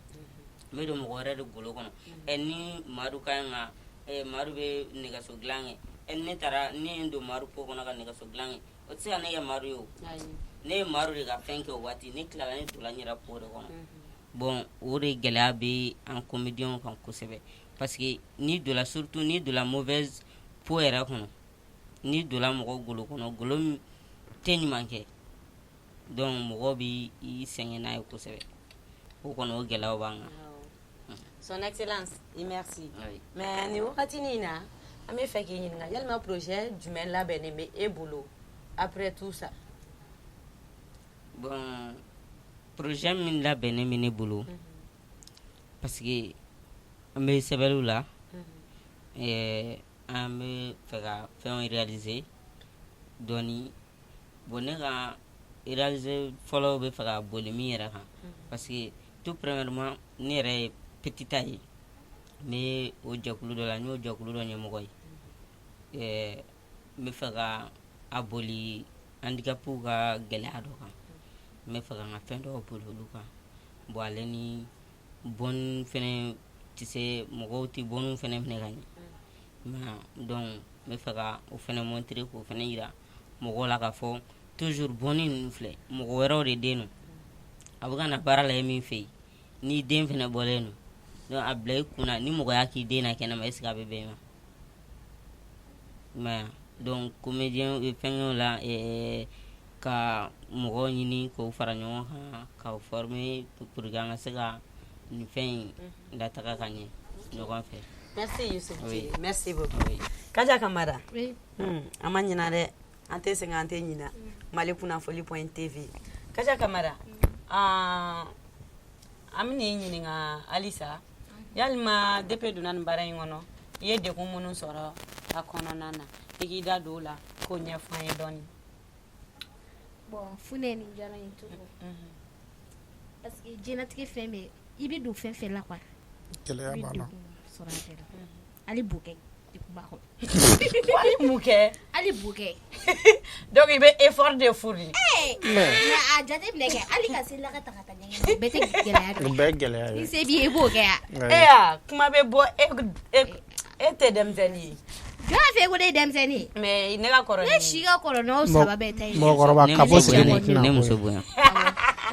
n bɛ don mɔgɔ wɛrɛ de golo kɔnɔ. Ɛ, ni Madu ka ɲi ka Madu bɛ nɛgɛso dilan kɛ, ɛ, ne taara ne ye n don Madu po kɔnɔ ka nɛgɛso dilan kɛ, o tɛ se ka ne kɛ Madu ye. O ne ye Madu de ka fɛn kɛ o waati, ne tilala, ne donna n yɛrɛ po de kɔnɔ. Bon, o de gɛlɛya bɛ an comédien kan kosɛbɛ, parce que n'i donna, surtout n'i donna mauvaise peau yɛrɛ kɔnɔ, n'i donna mɔgɔ golo kɔnɔ, golo min tɛ ɲuman kɛ, donc mɔgɔ b'i sɛgɛn n'a ye kosɛbɛ. O kɔni, o gɛlɛyaw b'an kan. Son Excellence, merci. Oui. Mais nin wagati in na, an bɛ fɛ k'i ɲininka, yalima projet jumɛn labɛnnen bɛ e bolo après tout ça? Bon, projet min labɛnnen bɛ ne bolo, parce que an bɛ sɛbɛnniw la, an bɛ fɛ ka fɛnw réaliser dɔɔni. Bon, ne ka réaliser fɔlɔ bɛ fɛ ka boli min yɛrɛ kan, parce que tout premièrement, ne yɛrɛ ye petit A ye. N bɛ o jɛkulu dɔ la, n y'o jɛkulu dɔ ɲɛmɔgɔ ye. N bɛ fɛ ka a boli handicapw ka gɛlɛya dɔ kan, n bɛ fɛ ka n ka fɛn dɔw boli olu kan. Bon, ale ni bonne fɛnɛ tɛ se, mɔgɔw tɛ bonne fɛnɛ minɛ ka ɲɛ. Donc n bɛ fɛ ka o fɛnɛ montrer, k'o fɛnɛ yira mɔgɔw la k'a fɔ toujours bonne ninnu filɛ, mɔgɔ wɛrɛw de den don, a bɛ ka na baara la e min fɛ yen, n'i den fɛnɛ bɔlen don. Donc a bila i kunna, ni mɔgɔ y'a k'i den na kɛnɛma, est ce que a bɛ bɛn i ma? Donc comédien fɛngɛw la, ka mɔgɔw ɲini k'o fara ɲɔgɔn kan, k'aw former pour que an ka se ka nin fɛn in lataga ka ɲɛ ɲɔgɔn fɛ. Merci Youssouf. Oui. Merci beaucoup. Oui. Kaja Kamara. Oui. An ma ɲina dɛ, an tɛ sɛgɛn, an tɛ ɲina. Mali kunnafoli point TV. Kaja Kamara, an bɛn'i ɲininka halisa, yalima depuis donna nin baara in kɔnɔ, i ye degun minnu sɔrɔ a kɔnɔna na, i k'i da don o la k'o ɲɛfɔ an ye dɔɔni. Bon, Funɛ, nin diyara n ye trop, parce que diɲɛlatigɛ fɛn bɛɛ, i bɛ don fɛn fɛn la quoi, gɛlɛya i bɛ b'a la. degun sɔrɔ a bɛɛ la. Hali bokɛ, degun b'a kɔnɔ. Hali mun kɛ? Hali bokɛ. Donc i bɛ effort de fourni. Mais a jateminɛ kɛ, hali ka se laka ta ka taa ɲɛgɛn na, o bɛɛ tɛ gɛlɛya O dɔ ye? bɛɛ ye gɛlɛya Ni ye. se b'i ye, i b'o kɛ yan. E y'a kuma bɛ bɔ, e tɛ denmisɛnnin ye. Jɔn y'a fɛ ko ne ye denmisɛnnin ye? Mais ne ka kɔrɔ Ne ni si ka kɔrɔ n'aw saba bɛɛ ta ye. Mɔgɔkɔrɔba Ne kapo muso sigi bonya, nin tɛna ne ko muso ye. bonya.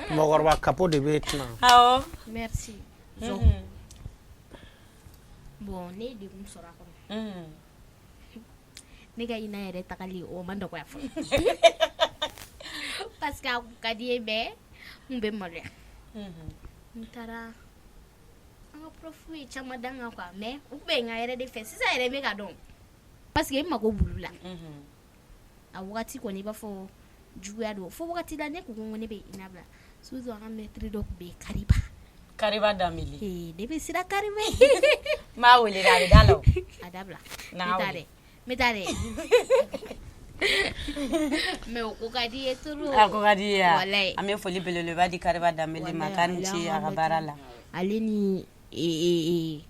Mɔgɔkɔrɔba kapo de bɛ tɛna. Awɔ. Merci. Bon, ne ye degun sɔrɔ a kɔnɔ. Ne ka INA yɛrɛ tagali, o ma nɔgɔya fɔlɔ, parce que a kun ka di ye, mais n kun bɛ maloya. N taara, an ka prof ye caman da n kan quoi, mais u kun bɛ n ka yɛrɛ de fɛ. Sisan yɛrɛ n bɛ ka dɔn, parce que n mago b'olu la. A wagati kɔni, i b'a fɔ juguya don, fo wagati la ne ko ko ne bɛ INA bila. Surtout an ka maître dɔ tun bɛ yen, Kariba. Kariba Danbele. Ee, ne bɛ siran Kariba. N b'a wele dɛ, a bɛ da la o. A dabila. N'a N bɛ taa wele. dɛ, n bɛ taa dɛ, mais o ko ka di ye trop. A ko ka di ye wa? Walayi. An bɛ foli belebeleba di Kariba Danbele ma, k'a ni ce a ka baara la. Ale ni ee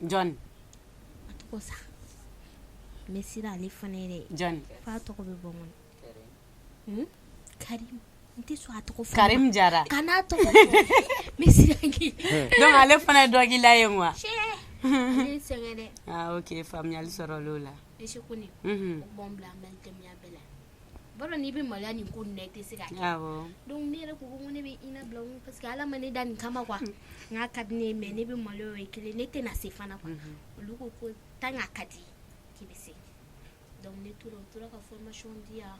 Jɔn? A tɔgɔ sa, n bɛ siran ale fana ye dɛ. Jɔn? F'a tɔgɔ bɛ bɔ n kɔnɔ. Karim, n tɛ sɔn a tɔgɔ fɔ. Karim Jara. Kan'a tɔgɔ fɔ, n bɛ siran k'i. Donc ale fana ye dɔ k'i la yen wa? Cɛ, ale ye n sɛgɛn dɛ. Ah ok, faamuyali sɔrɔ l'o la. Monsieur Kone, o b'an bila an balimamuya bɛɛ la. B'a dɔn n'i bɛ maloya nin ko ninnu na, i tɛ se k'a kɛ. Donc ne yɛrɛ ko ko ne bɛ INA bila n kun, parce que Ala ma ne da nin kama quoi. N k'a ka di ne ye, mais ne bɛ maloya, o ye kelen, ne tɛna se fana quoi. Olu ko ko tant que a ka di ye, k'i bɛ se. Donc ne tora, u tora ka formation di yan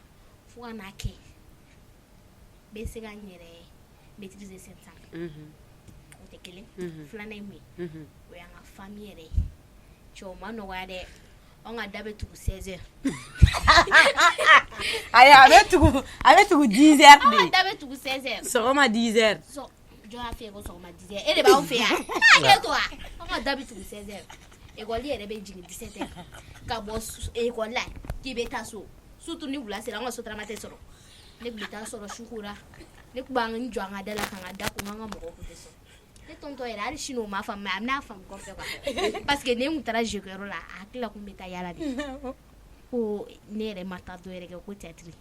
fo ka n'a kɛ n bɛ se ka n yɛrɛ maîtriser scène sanfɛ. O tɛ kelen. Filanan ye mun ye? O y'an ka famille yɛrɛ ye. Cɛ, o ma nɔgɔya dɛ. Anw ka da bɛ tugu 16 heures. Ayi, a bɛ tugu 10 heures Anw ka de. da bɛ tugu 16 heures. Sɔgɔma 10 heures. Sɔ jɔn y'a f'i ye ko sɔgɔma 10 heures? E de b'anw fɛ yan. Hakɛ to wa? Anw ka da bɛ tugu 16 heures. École yɛrɛ bɛ jigin 17 heures. Ka bɔ école la k'i bɛ taa so. Surtout ni wula sera, an ka sotarama tɛ sɔrɔ. Ne tun bɛ taa sɔrɔ su kora. Ne tun b'an jɔ an ka da la ka n ka da ko, n ka mɔgɔw tun tɛ sɔn. Ne tonton yɛrɛ, hali sini o m'a faamu, mais a bɛna faamu kɔfɛ quoi. Parce que ne tun taara jeu kɛyɔrɔ la, a hakili la ko n bɛ taa yala de. Ko ne yɛrɛ ma taa dɔ yɛrɛ kɛ ko théâtre.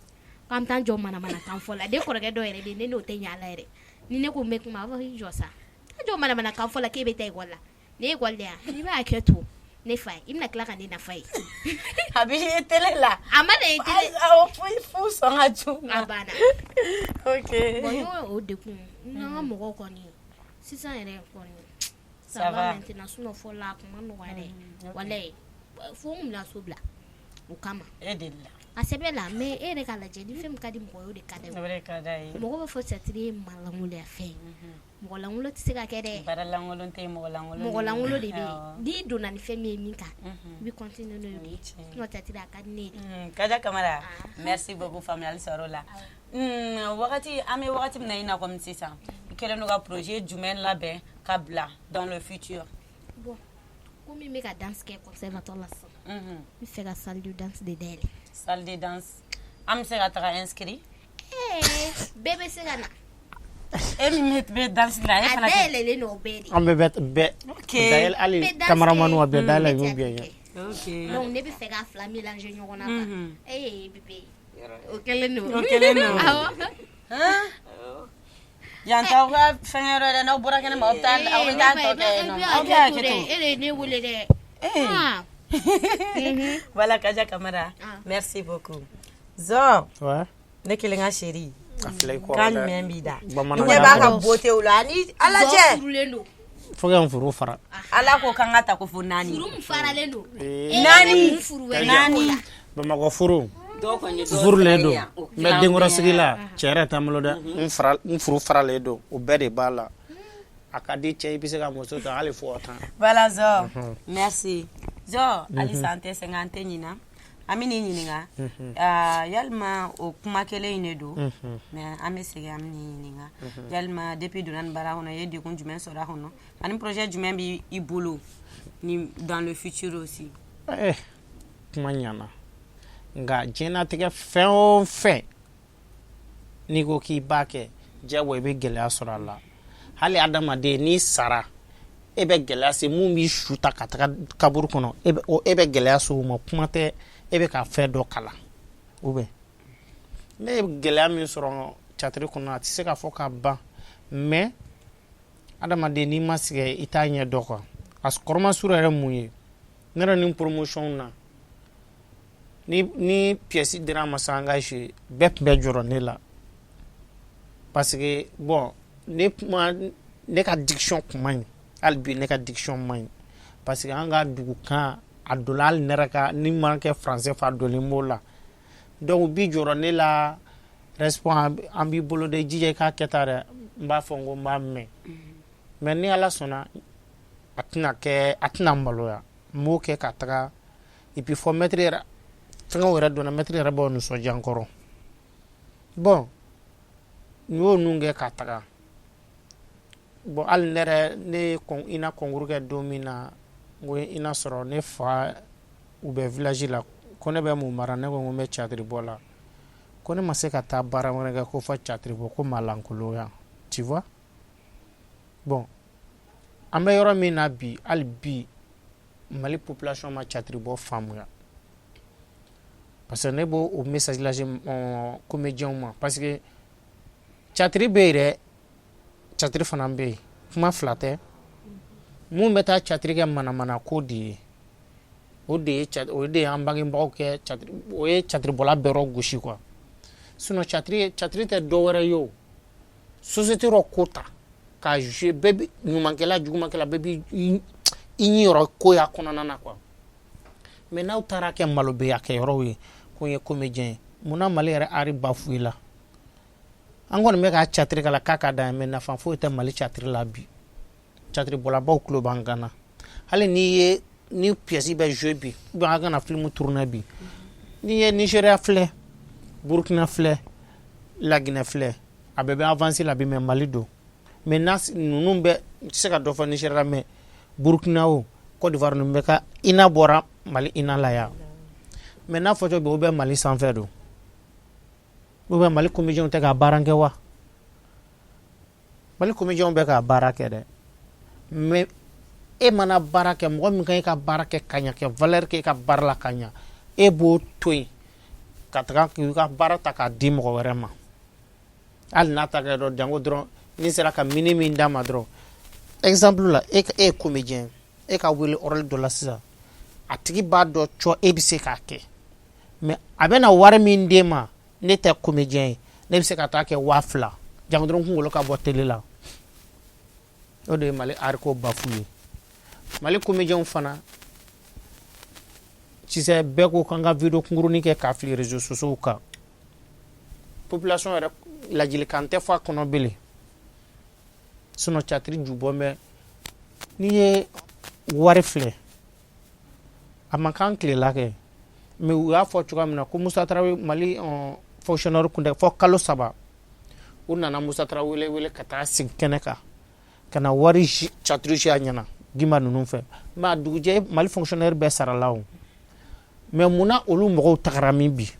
K'an bɛ taa jɔ manamanakan fɔ la. Ne kɔrɔkɛ dɔ yɛrɛ bɛ yen, ne n'o tɛ ɲɛ a la yɛrɛ. Ni ne ko n bɛ kuma, a b'a fɔ i jɔ sa. Taa jɔ manamanakan fɔ la k'e bɛ taa école la. Ne ye école de yan. N'i b'a kɛ to ne fa ye, i bɛna tila ka ne nafa ye. A bɛ ye télé la. A ma na ye télé. Awɔ, fo sɔn ka c'u ma. A banna. Ok. Bon, n y'o o degun n'an ka mɔgɔw kɔni sisan yɛrɛ kɔni, Ça ça va. va maintenant, sinon fɔlɔ la a kun ma nɔgɔya dɛ. Walayi, fo n kun bɛna so bila o kama. E delila. A sɛbɛ la, mais e yɛrɛ k'a lajɛ, ni fɛn min ka di mɔgɔ ye, o de ka d'a ye. O de ka d'a ye. Mɔgɔ b'a fɔ théâtre ye maalankolon fɛn ye. Mɔgɔ lankolon tɛ se ka kɛ dɛ. Baara lankolon tɛ yen, mɔgɔ lankolon. Mɔgɔ lankolon de bɛ Awɔ. yen. N'i donna ni fɛn min ye min kan, i bɛ continuer n'o ye. O ye tiɲɛ ye. Sinon théâtre a ka di ne ye de. Kaja Kamara, merci beaucoup, faamuyali sɔrɔ o la. Wagati an bɛ wagati min na i n'a komi sisan, i kɛlen don ka projet jumɛn labɛn ka bila dans le futur? Bon, komi n bɛ ka danse kɛ conservatoire la sisan, n bɛ fɛ ka salle de danse de dayɛlɛ. Salle de danse, an bɛ se ka taga inscrit? Ɛɛ, bɛɛ bɛ se ka na. E min bɛ danse la, e A fana kɛ. Dayɛlɛlen don o bɛɛ de. An bɛɛ bɛ bɛɛ. Ok. Dayɛlɛ hali N bɛ danse cameraman a bɛɛ kɛ, dayɛlɛ n bɛ y'u bɛɛ théâtre ye. kɛ. Ok. Donc ne bɛ fɛ k'a fila mélanger ɲɔgɔn na quoi. Ee bébé, o kɛlen don. O kɛlen don. Awɔ. Han? Yan t'aw ka fɛngɛ yɔrɔ dɛ, n'aw bɔra kɛnɛ ma, aw bɛ taa, aw bɛ taa tɔ kɛ yen nɔ. Aw bɛ hakɛ to. E de ye ne wele dɛ. Eh. Ah. Voilà, Kaja Kamara. Ah. Merci beaucoup. Zɔ, Ouais. ne kelen ka chérie. A filɛ i kɔrɔ Kan dɛ. jumɛn b'i da? Bamanankan Ɲɛ b'a ka kɔrɔ. beauté la ani Ala Zɔ cɛ. furulen don. Fo ka n furu fara. Ala ko k'an ka ta ko fo naani. Furu min faralen don. Ee. E bɛ Naani. mun furu wɛrɛ Naani. k'o la? Bamakɔ furu. Dɔw kɔni ye dɔw Furulen sara don. yan, o N bɛ tilan denkɔrɔ bɛɛ. sigi la, cɛ yɛrɛ t'an bolo dɛ. N fara n furu faralen don, o bɛɛ de b'a la. A ka di cɛ, i bɛ se ka muso ta hali fo 10. Voilà, Zɔ. Merci. Zɔ, halisa an tɛ sɛgɛn, an tɛ ɲina. An bɛ n'i ɲininka. Ah, yalima o kuma kelen in de don. Mais an bɛ segin, an bɛ n'i ɲininka. Yalima depuis donna nin baara kɔnɔ, i ye degun jumɛn sɔrɔ a kɔnɔ? Ani projet jumɛn b'i bolo ni dans le futur aussi? Eh, kuma ɲana, nka diɲɛlatigɛ fɛn o fɛn n'i ko k'i b'a kɛ, diyagoya i bɛ gɛlɛya sɔrɔ a la. Hali adamaden, n'i sara, e bɛ gɛlɛya se mun b'i su ta ka taga kaburu kɔnɔ, e bɛ gɛlɛya se o ma. Kuma tɛ e bɛ ka fɛn dɔ kalan ou bien. Ne ye gɛlɛya min sɔrɔ théâtre kɔnɔ, a tɛ se ka fɔ ka ban, mais adamaden, n'i ma sɛgɛn, i t'a ɲɛ dɔn quoi. A kɔrɔmasuru yɛrɛ mun ye, ne yɛrɛ ni promotion na, ni pièce dira n ma sisan, an ka jouer, bɛɛ tun bɛ jɔrɔ ne la parce que bon, ne kuma, ne ka diction kun man ɲi. Hali bi ne ka diction man ɲi parce que an ka dugukan a donna hali ne yɛrɛ ka ni ma kɛ français fɔ, a donnen b'o la. Donc u bi jɔrɔ ne la. Respect, an b'i bolo dɛ, i jija i k'a kɛ tan dɛ. N b'a fɔ n ko n b'a mɛn, mais ni Ala sɔnna, a tɛna kɛ, a tɛna maloya. N b'o kɛ ka taga. Et puis fɔ maître yɛrɛ, fɛngɛw yɛrɛ donna, maître yɛrɛ b'o nisɔndiya n kɔrɔ. Bon, n y'o nun kɛ ka taga. Bon, hali ne yɛrɛ, ne ye INA concours kɛ don min na, n ko INA sɔrɔ, ne fa u bɛ village la, ko ne bɛ mun mara? Ne ko n ko n bɛ théâtre bɔ la. Ko ne ma se ka taa baara wɛrɛ kɛ ko fɔ théâtre bɔ, ko malankolonya, tu vois. Bon, an bɛ yɔrɔ min na bi, hali bi Mali population ma théâtre bɔ faamuya, parce que ne b'o o message lase comédien ma, parce que théâtre bɛ yen dɛ, théâtre fana bɛ yen, kuma fila tɛ. Mun bɛ taa théâtre kɛ, manamana ko de ye o de ye, o de ye an bangebagaw kɛ théâtre, o ye théâtre bɔla bɛɛ rɔ gosi quoi. Sinon théâtre tɛ dɔ wɛrɛ ye, o société rɔ ko ta k'a jouer, bɛɛ bi ɲumankɛla, jugumankɛla, bɛɛ bi i ɲi yɔrɔ ko y'a kɔnɔna na quoi. Mais n'aw taara kɛ malobeya kɛyɔrɔw ye, ko n ye comédien ye, munna Mali yɛrɛ art bafoué la? An kɔni bɛ k'a théâtre k'a la k'a ka d'an ye, mais nafa foyi tɛ Mali théâtre la bi. Théâtre bɔlabaw tulo b'an kan na. Hali n'i ye ni pièce bɛ jouer bi, ou bien an kana film tourner bi, n'i ye Nigéria filɛ, Burkina filɛ, Laginɛ filɛ, a bɛɛ bɛ avancé la bi, mais Mali don. Mais n'a ninnu bɛ, n tɛ se ka dɔ fɔ Nigéria, mais Burkina o, Côte d'Ivoire, ninnu bɛɛ ka INA bɔra Mali INA la yan. Mais n'a fɔ cogo bi, o bɛ Mali sanfɛ don, ou bien Mali comédien tɛ ka baara kɛ wa? Mali comédien bɛ ka baara kɛ dɛ, mais e mana baara kɛ, mɔgɔ min ka e ka baara kɛ ka ɲa, kɛ valeur kɛ e ka baara la ka ɲa, e b'o to yen ka taga k'i ka baara ta k'a di mɔgɔ wɛrɛ ma. Hali n'a ta kɛ dɔrɔn, jango dɔrɔn n'i sera ka mini min d'a ma dɔrɔn. Exemple la, e ye comédien, e ka wele rôle dɔ la sisan, a tigi b'a dɔn cɔ e bɛ se k'a kɛ, mais a bɛna wari min d'e ma, ne tɛ comédien ye, ne bɛ se ka taa kɛ 2000, jango dɔrɔn kunkolo ka bɔ télé la. O de ye Mali art ko bafoué ye. Mali comédien fana, sisan bɛɛ ko k'an ka vidéo kunkurunin kɛ k'a fili réseaux sociaux kan, population yɛrɛ ladilikan tɛ fɔ a kɔnɔ bilen. Sinon théâtre ju bɔ bɛ. N'i ye wari filɛ, a man kan tilela kɛ, mais u y'a fɔ cogoya min na ko Musa Tarawele, Mali fonctionnaire kun tɛ fɔ kalo 3, u nana Musa Tarawele wele ka taa sigi kɛnɛ kan ka na wari théâtre jouer a ɲɛna Gimba ninnu fɛ. Mais a dugujɛ, Mali fonctionnaire bɛɛ sarala o. Mais munna olu mɔgɔw tagara min bi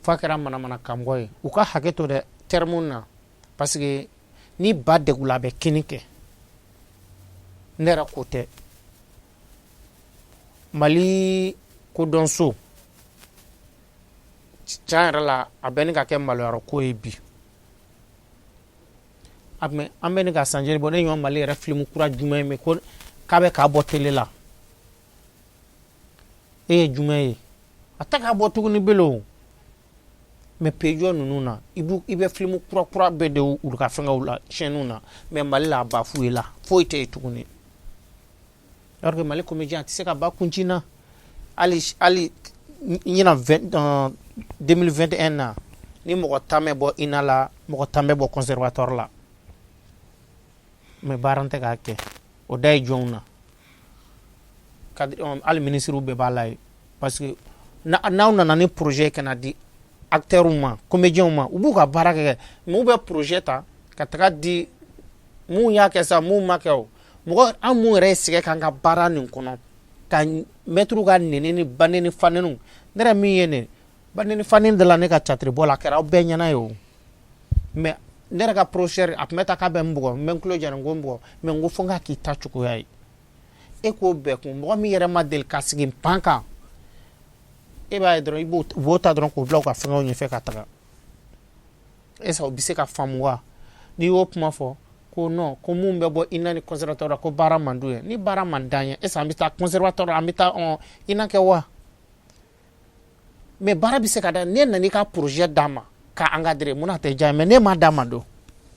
f'a kɛra manamana kanmɔgɔ ye? U ka hakɛ to dɛ. terme na, parce que ni ba degula a bɛ kini kɛ. Ne yɛrɛ ko tɛ, Mali kodɔnso tiɲɛ yɛrɛ la, a bɛ ni ka kɛ maloyarɔ ko ye bi. An bɛ ni ka sanjeli bɔ. Ne ɲɔ Mali yɛrɛ film kura jumɛn ye ko k'a bɛ k'a bɔ télé la? E ye jumɛn ye? A tɛ k'a bɔ tuguni belo. Mais pays ninnu na, i bɛ film kura kura bɛɛ de olu ka fɛngɛw la, chaîne na. Mais Mali la, a ba fu ye la, foyi tɛ yen tuguni. Alors que Mali comédien a tɛ se ka ba kuncin na. Hali hali ɲinan 2021 na, ni mɔgɔ 10 bɛ bɔ INA la, mɔgɔ 10 bɛ bɔ conservatoire la. Mais baara tɛ k'a kɛ, o da ye jɔnw na? Hali ministres bɛɛ b'a la ye, parce que n'aw nana ni projet ka na di acteurs ma, comédiens ma, u b'u ka baara kɛ. Mais u bɛ projet ta ka taga di mun y'a kɛ sa, mun ma kɛ, o mɔgɔ an mun yɛrɛ ye sɛgɛn k'an ka baara nin kɔnɔ, ka mɛtiriw ka nɛni ni ba nɛni fa nɛniw. Ne yɛrɛ min ye nin ba nɛni fa nɛni de la, ne ka théâtre bɔ la, a kɛra aw bɛɛ ɲɛna ye o. Mais ne yɛrɛ ka professeur, a tun bɛ taa k'a bɛ n bugɔ, n bɛ n tulo jara, n ko n bugɔ, mais n ko fo n k'a k'i ta cogoya ye. E k'o bɛɛ kun, mɔgɔ min yɛrɛ ma deli ka sigi pan kan, e b'a ye dɔrɔn, i b'o u b'o ta dɔrɔn k'o bila u ka fɛngɛw ɲɛfɛ ka taga. Est ce que o bɛ se ka faamu wa? N'i y'o kuma fɔ ko non, ko mun bɛ bɔ INA ni conservatoire la, ko baara man d'u ye. Ni baara man d'an ye, est ce que an bɛ taa conservatoire, an bɛ taa INA kɛ wa? Mais baara bɛ se ka da. Ne nana i ka projet d'a ma k'a encadrer, mun na a tɛ diya? Mais ne m'a d'a ma don.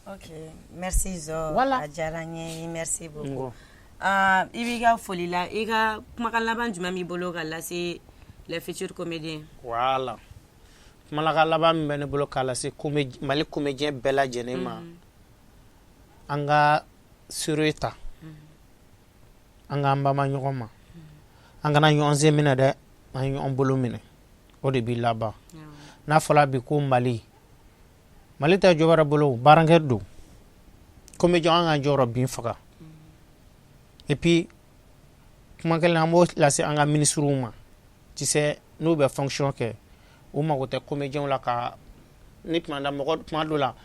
Ok, merci Zɔ. Voilà. A diyara n ye, merci beaucoup. I b'i ka foli la, i ka kumakan laban jumɛn b'i bolo ka lase les futurs comédiens? Voilà, kumalakan laban min bɛ ne bolo k'a lase Mali comédien bɛɛ lajɛlen ma, an ka sérieux ta, an k'an bama ɲɔgɔn ma, an kana ɲɔgɔn sen minɛ dɛ, an ye ɲɔgɔn bolo minɛ, o de b'i laban. N'a fɔra bi ko Mali, Mali tɛ jɔ wɛrɛ bolo, baarakɛ don. Comédien, an k'an jɔyɔrɔ bin faga. Et puis kuma kelen an b'o lase an ka ministres ma, tu sais, n'u bɛ fonction kɛ, u mago tɛ comédien la. Ka ni tuma da mɔgɔ tuma dɔ la,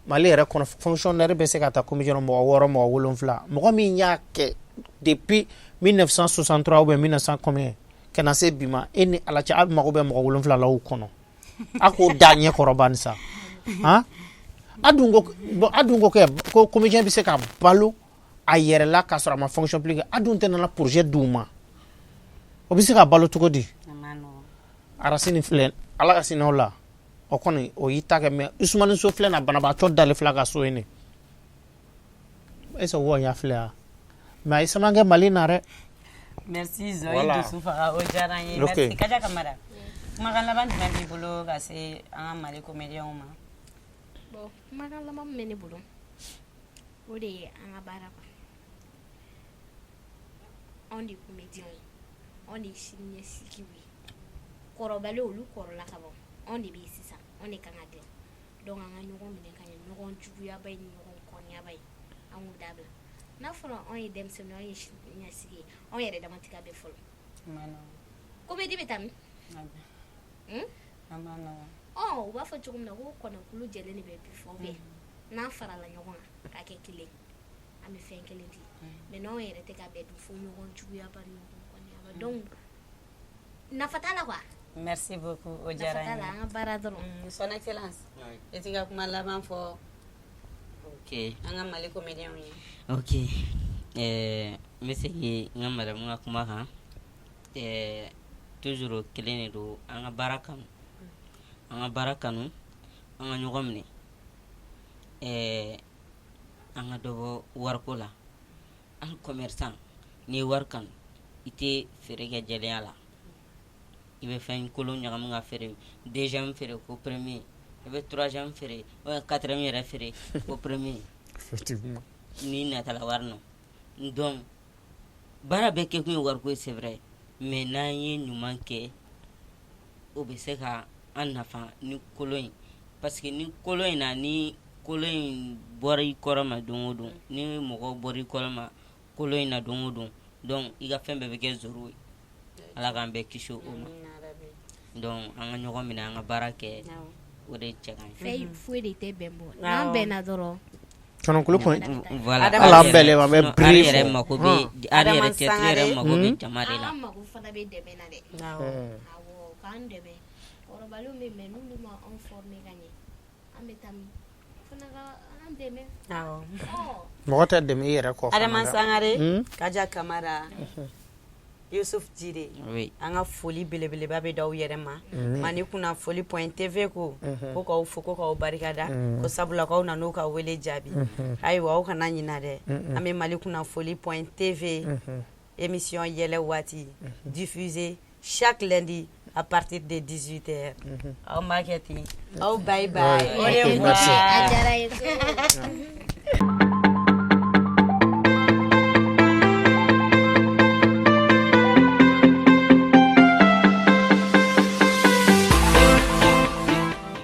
Mali yɛrɛ kɔnɔ, fonctionnaire bɛ se ka taa comédien mɔgɔ 6, mɔgɔ 7, mɔgɔ min y'a kɛ depuis 1963 ou bien 1900 combien ka na se bi ma, e ni Ala cɛ, a mago bɛ mɔgɔ 7 la o kɔnɔ, a k'o da ɲɛkɔrɔ bani sa. Han, a dun ko bon, a dun ko kɛ ko comédien bɛ se ka balo a yɛrɛ la k'a sɔrɔ a ma fonction publique, a dun tɛ nana projet d'u ma, o bɛ se ka balo cogo di? Arasini filɛ, Ala ka sinɛ o la, o kɔni o y'i ta kɛ. Mais Usumani So filɛ na, banabaatɔ dalen filɛ a ka so yen. Est ce que o y'a filɛ wa? Mais a ye caman kɛ Mali na dɛ. Merci Zɔ, Voilà. i dusu faga, o diyara n ye. Ok. Merci. Kaja Kamara, kumakan laban jumɛn b'i bolo ka se an ka Mali comédiens ma? Bon, kumakan laban min bɛ ne bolo, o de ye an ka baara quoi. Anw de ye comédiens ye, anw de ye sini ɲɛsigiw ye. Kɔrɔbalen, olu kɔrɔla ka ban, anw de bɛ yen sisan, anw de kan ka dilan. Donc an ka ɲɔgɔn minɛ ka ɲɛ, ɲɔgɔn juguyaba ye ni ɲɔgɔn kɔniyaba ye, an k'o dabila. N'a fɔra anw ye denmisɛnninw, anw ye sini ɲɛsigi ye, anw yɛrɛ dama tɛ ka bɛn fɔlɔ. Comédie bɛ taa min? A ma nɔgɔn. Ɔ, u b'a fɔ cogo min na ko kɔnɔkulu jɛlen de bɛ bi fɔ bɛɛ. N'an farala ɲɔgɔn kan k'a kɛ kelen, an bɛ fɛn kelen di. Mais n'anw yɛrɛ tɛ ka bɛn dun, fo ɲɔgɔn juguyaba ni ɲɔgɔn kɔniyaba, donc nafa t'a la quoi. Merci beaucoup, o Nafa diyara t'a n la, ye. an ka baara dɔrɔn. Son Excellence, i t'i ka kuma laban fɔ Ok. an ka Mali comédiens ye? Ok, n bɛ segin n ka madame ka kuma kan. Toujours o kelen de don: an ka baara kanu, an ka baara kanu, an ka ɲɔgɔn minɛ, an ka dɔ bɔ wariko la. Hali commerçant, n'i ye wari kanu, i tɛ feere kɛ jɛlenya la, i bɛ fɛn kolon ɲagami ka feere, deuxième feere ko premier, i bɛ troisième feere ou bien quatrième yɛrɛ feere ko premier. Effectivement. N'i natala wari nɔ. Donc baara bɛɛ kɛ kun ye wariko ye, c'est vrai, mais n'an ye ɲuman kɛ, o bɛ se ka an nafa ni kolon ye, parce que ni kolon in na, ni kolon in bɔra i kɔrɔ ma don o don, ni mɔgɔ bɔra i kɔrɔ ma kolon in na don o don, donc i ka fɛn bɛɛ bɛ kɛ zéro ye. Ala k'an bɛɛ kisi o ma. Donc an ka ɲɔgɔn minɛ, an ka baara kɛ. O de cɛ ka ɲi. Fɛn foyi de tɛ bɛn bɔ, n'an bɛnna dɔrɔn. Kɔnɔkulu kɔni. Voilà. Hali an bɛnnen an bɛ Sinon, biri art yɛrɛ fɔ. mako bɛ art yɛrɛ Adama théâtre yɛrɛ Sangare. mako bɛ jama de la. An mako fana bɛ dɛmɛ na dɛ. Awɔ, k'an dɛmɛ. Kɔrɔbalenw bɛ, mais n'olu ma anw former ka ɲɛ, an bɛ taa min? O fana ka an dɛmɛ. Ɔ. Mɔgɔ tɛ dɛmɛ i yɛrɛ kɔ fana Adama dɛ. Sangare, Kaja Kamara, Yusuf Jire. Oui. An ka foli belebeleba bɛ d'aw yɛrɛ ma. Mali kunnafoli.tv ko k'aw fo, ko k'aw barikada, ko sabula k'aw nan'u ka wele jaabi. Ayiwa, aw kana ɲina dɛ, an bɛ Mali kunnafoli.tv, émission yɛlɛ waati, diffusée chaque lundi à partir de 18h. Aw b'a kɛ ten, aw bye bye. Ok, merci. A diyara n ye.